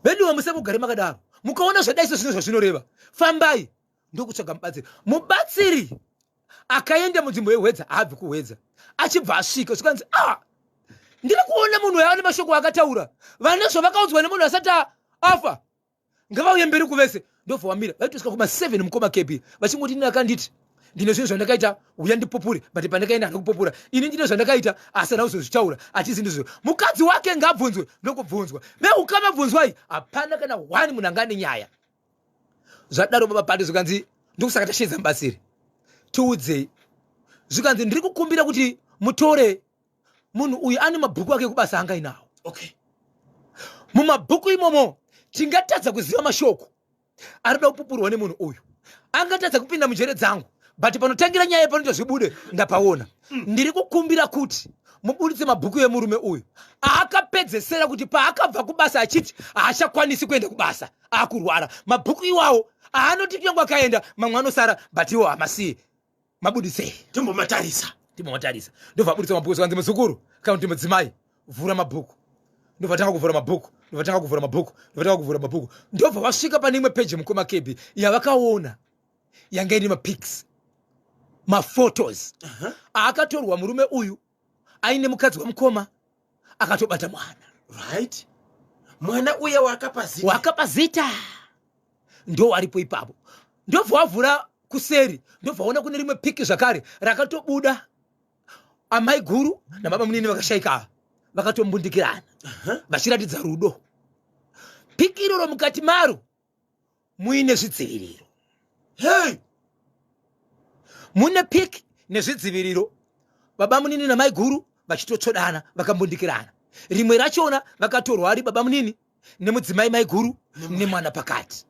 Veduwe musangogare makadaro. Mukaona zvadai sezvino zvazvinoreva, fambai ndokutsvaga mubatsiri. Mubatsiri akaenda munzvimbo yehwedza haabvi kuhwedza achibva asvika zvikanzi a ah, ndiri kuona munhu uyo ane mashoko akataura vane zvavakaudzwa nemunhu asati afa ngavauye mberi kuvese ndobva wamira vaitosvika kuma 7 mukoma kb vachingoti ini akanditi ndine zvinhu zvandakaita uya ndipupure but pandakaenda hana kupupura ini ndine zvandakaita asi ana kuzozvitaura achizi ndizvo mukadzi wake ngabvunzwe ndokubvunzwa veukama bvunzwai hapana kana one munhu anga ane nyaya zvadaro baba pati zvikanzi ndokusaka tasheedza mubatsiri tiudzei zvikanzi ndiri kukumbira kuti mutore munhu uyu ane mabhuku ake kubasa anga inawo okay mumabhuku imomo tingatadza kuziva mashoko arikuda kupupurwa nemunhu uyu angatadza kupinda munjere dzangu but panotangira nyaya panoita zvibude ndapaona Ndiri kukumbira kuti mubuditse mabhuku emurume uyu aakapedzesera kuti paakabva kubasa achiti haachakwanisi kuenda kubasa akurwara mabhuku iwawo aanoti kunyange akaenda mamwe anosara but iwo hamasiye mabuditsei timbomatarisa timbomatarisa ndobva abuditsa mabhuku zvikanzi muzukuru kana kuti mudzimai vhura mabhuku ndobva tanga kuvhura mabhuku ndobva tanga kuvhura mabhuku ndobva tanga kuvhura mabhuku ndobva vasvika pane imwe peji mukoma kebi yavakaona yanga ine mapics maphotos aakatorwa murume uyu aine mukadzi wamukoma akatobata mwana right mwana uya waakapa zita wakapa zita ndo aripo ipapo ndobva wavhura kuseri ndobva waona kune rimwe piki zvakare rakatobuda amai guru nababa munini vakashaika ava vakatombundikirana vachiratidza rudo piki iroro mukati maro muine zvidziviriro hey! mune piki nezvidziviriro baba munini namai guru vachitotsvodana vakambundikirana rimwe rachona vakatorwa ari baba munini nemudzimai mai guru nemwana pakati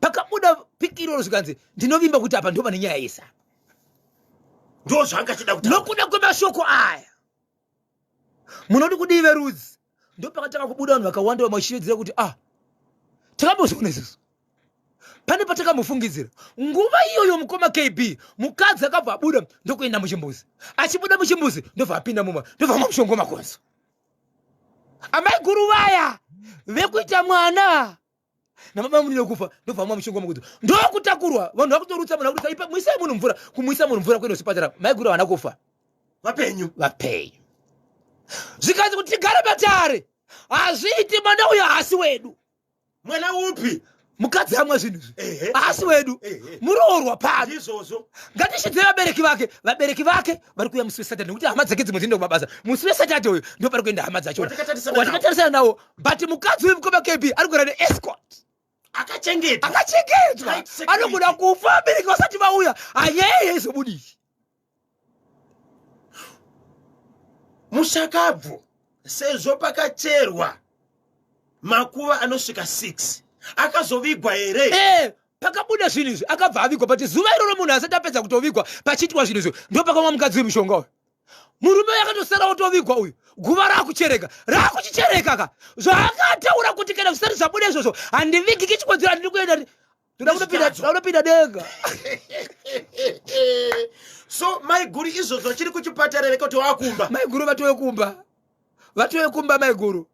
pakabuda piki iroro zvikanzi ndinovimba kuti apa ndopane nyaya yese apa ndo zvanga chida kutaura nokuda kwemashoko aya munoti kudii verudzi ndopakatanga kubuda vanhu vakawanda vamwe vachishevedzera kuti ah takambozviona isusu pane patakambofungidzira nguva iyoyo mukoma kb mukadzi akabva abuda ndokuenda muchimbuzi achibuda muchimbuzi ndobva apinda mumba ndobva mwa mushongo makonzo amai guru vaya vekuita mwana nababa munhu nekufa ndobva mwa mushonga mukudzo ndokutakurwa vanhu vakutorutsa munhu akurutsa ipa muisai munhu mvura kumuisa munhu mvura kuenda kuchipatara maiguru havana kufa vapenyu vapenyu zvikanzi kuti tigare matare hazviiti mwana uyo haasi wedu mwana upi mukadzi amwa zvinhu izvi haasi wedu muroorwa pano izvozvo ngatishidzei vabereki vake vabereki vake vari kuuya musi wesaturday nekuti hama dzake dzimwe dzinoenda kumabasa musi wesaturday uyu ndo pari kuenda hama dzacho watikatarisana nawo but mukadzi uyu mukoma kb ari kugara neescort akachengetwa akachengetwa anogona kufa vabereki vasati vauya hanyaya yaizobudii mushakabvu sezvo pakacherwa makuva anosvika 6 akazovigwa here eh, pakabuda zvinhu izvi akabva avigwa but zuva iroro munhu asati apedza kutovigwa pachiitwa zvinhu izvi ndo pakamwa mukadzi wemushonga uyu murume uyu akatosara otovigwa uyu guva raakuchereka raakuchichereka ka zvaakataura kuti kana zvisati zvabuda izvozvo handivigiki chikonzero handiri kuenda toda kutopinda denga so maiguru izvozvo vachiri kuchipatara here kuti wakumba maiguru vatove kumba vatove kumba maiguru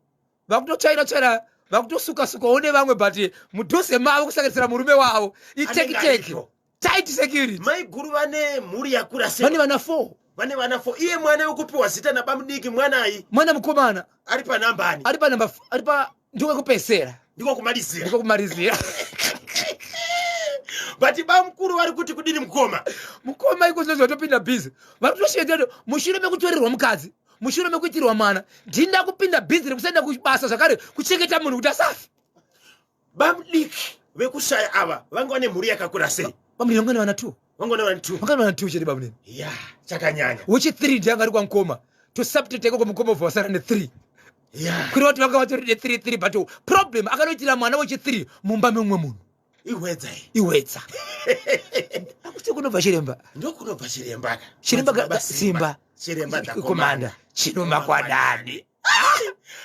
vakutotsvaira tsvaira vakutosuka sukawo nevamwe but mudhuze mavo kusanganisira murume wavo itekiteki tight security maiguru vane mhuri yakura sei vane vana four vane vana four iye mwana wekupiwa zita nabamudiki mwanai mwana mukomana ari panambani ari panamba ari pa ndiko kupesera ndiko kumalizira ndiko kumalizira but bamukuru vari kuti kudini mukoma mukoma iko zvino zvatopinda busy vari kutoshedzera mushure mekutorerwa mukadzi mushure mekuitirwa mwana ndinda kupinda busy rekusaenda kubasa zvakare kuchengeta munhu kuti asafe bamudiki vekushaya ava vanga vane mhuri yakakura sei bamudiki vanga vana two vanga vana two vanga vana two chete bamunini ya chakanyanya wechi three ndiye anga ari kwamukoma tosubstitute ikoko mukoma ubva wasara ne three ya kureva kuti vanga vatori ne three three but problem akanoitira mwana wechi three mumba memumwe munhu ihwedza iyi ihwedza akuti kunobva chiremba ndokunobva chiremba chiremba simba chiremba komanda chinomakwadani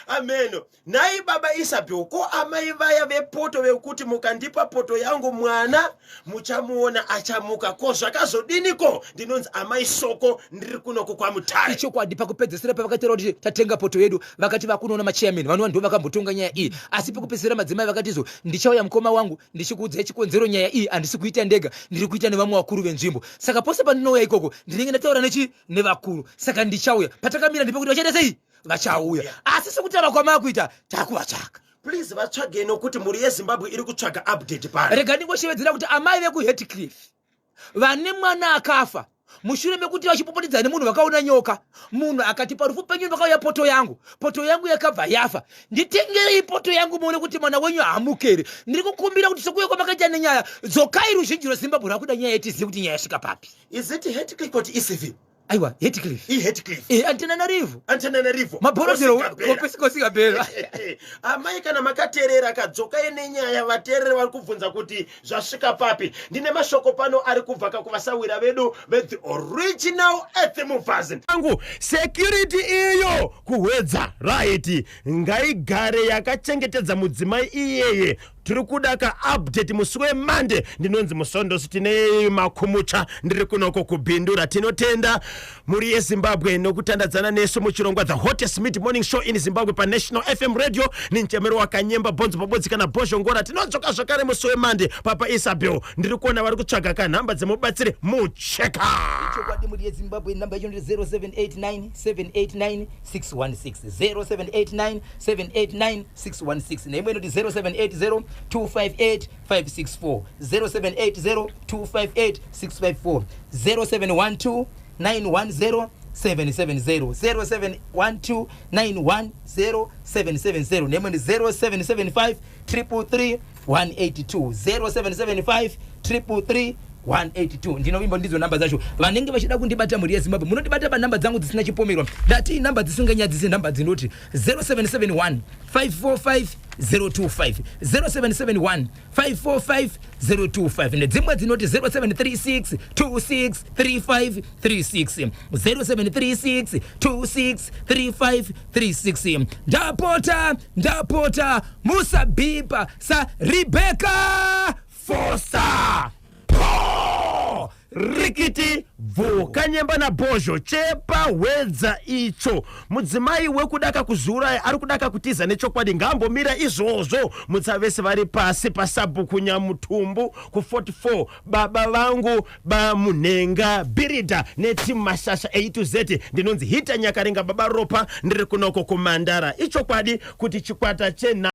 Ameno. Nhai baba Isabel, ko amai vaya vepoto vekuti mukandipa poto yangu mwana muchamuona achamuka, ko zvakazodiniko? Ndinonzi amai Soko, ndiri kunoko kwaMutare. Ichokwadi, pakupedzisira pavakataura kuti tatenga poto yedu, vakati vakunoona machairman vanova ndo vakambotonga nyaya iyi. Asi pekupedzisira madzimai vakati izvo, ndichauya mukoma wangu ndichikuudzai chikonzero nyaya iyi handisi kuita ndega, ndiri kuita nevamwe vakuru venzvimbo. Saka pose pandinouya ikoko ndinenge ndataura nechi nevakuru, saka ndichauya. Patakamira ndepekuti vachaita sei? Vachauya. Asi sekutaura kwamakuita takuvatsvaka. Please vatsvagei nokuti mhuri yeZimbabwe iri kutsvaga update pano. Rega ndingoshevedzera kuti amai vekuHatcliffe vane mwana akafa mushure mekuti vachipopotedza nemunhu vakaona nyoka, munhu akati parufu penyu vakauya poto yangu, poto yangu yakabva yafa, nditengerei poto yangu muone kuti mwana wenyu haamukeri. Ndiri kukumbira kuti sekuuya kwamakaita nenyaya, dzokai. Ruzhinji rweZimbabwe rwakuda nyaya yetizive kuti nyaya yasvika papi. Is it Hatcliffe or ECV? Aiwa, Hatcliffe. IHatcliffe. Antananarivo. Antananarivo. Mabhorodhero opesikosingabhera. Amai, kana makateerera kadzokai nenyaya. Vateereri vari kubvunza kuti zvasvika papi. Ndine mashoko pano ari kubva kakuvasawira vedu vethe Original Earth Movers. Angu security iyo kuHwedza, right, ngaigare yakachengetedza mudzimai iyeye. Tiri kuda ka update musi weMande. Ndinonzi Musondosi, tine makumucha, ndiri kunoko kuBindura. Tinotenda mhuri yeZimbabwe nokutandadzana nesu muchirongwa the hottest mid morning show in Zimbabwe paNational FM Radio. Ninchemero wakanyemba bhonzo pabodzi kana bhozhongora. Tinodzoka zvakare musi weMande. Papa Isabel, ndiri kuona vari kutsvaga kanhamba dzemubatsiri mucheka. Chokwadi, mhuri yeZimbabwe, namba yacho ndi 0789 789 616, 0789 789 616, neimwe inoti 0780 258 564, 0780 258 654, 0712 910 770, 0712 910 770, neimwe ndi 0775 333 182, 0775 333 182. Ndinovimba ndidzo namba dzacho. Vanenge vachida kundibata, mhuri yeZimbabwe, munondibata panhamba dzangu dzisina chipomerwa. Ndati namba dzisinganyadzisi, nhamba dzinoti 0771 545 025, 0771 545 025, nedzimwe dzinoti 0736 26 35 36, 0736 26 35 36. Ndapota, ndapota, musabhipa saRebecca Fosa. Po rikiti bvu kanyemba nabhozho chepaHwedza icho. Mudzimai wekudaka kuzviuraya ari kudaka kutiza nechokwadi, ngaambomira izvozvo. Mutsa vese vari pasi pasabhuku Nyamutumbu ku44, baba vangu baMunhenga Bhiridha netimu Mashasha A to Z. Ndinonzi Hita Nyakaringa, baba Ropa, ndiri kunoko kuMandara. Ichokwadi kuti chikwata chena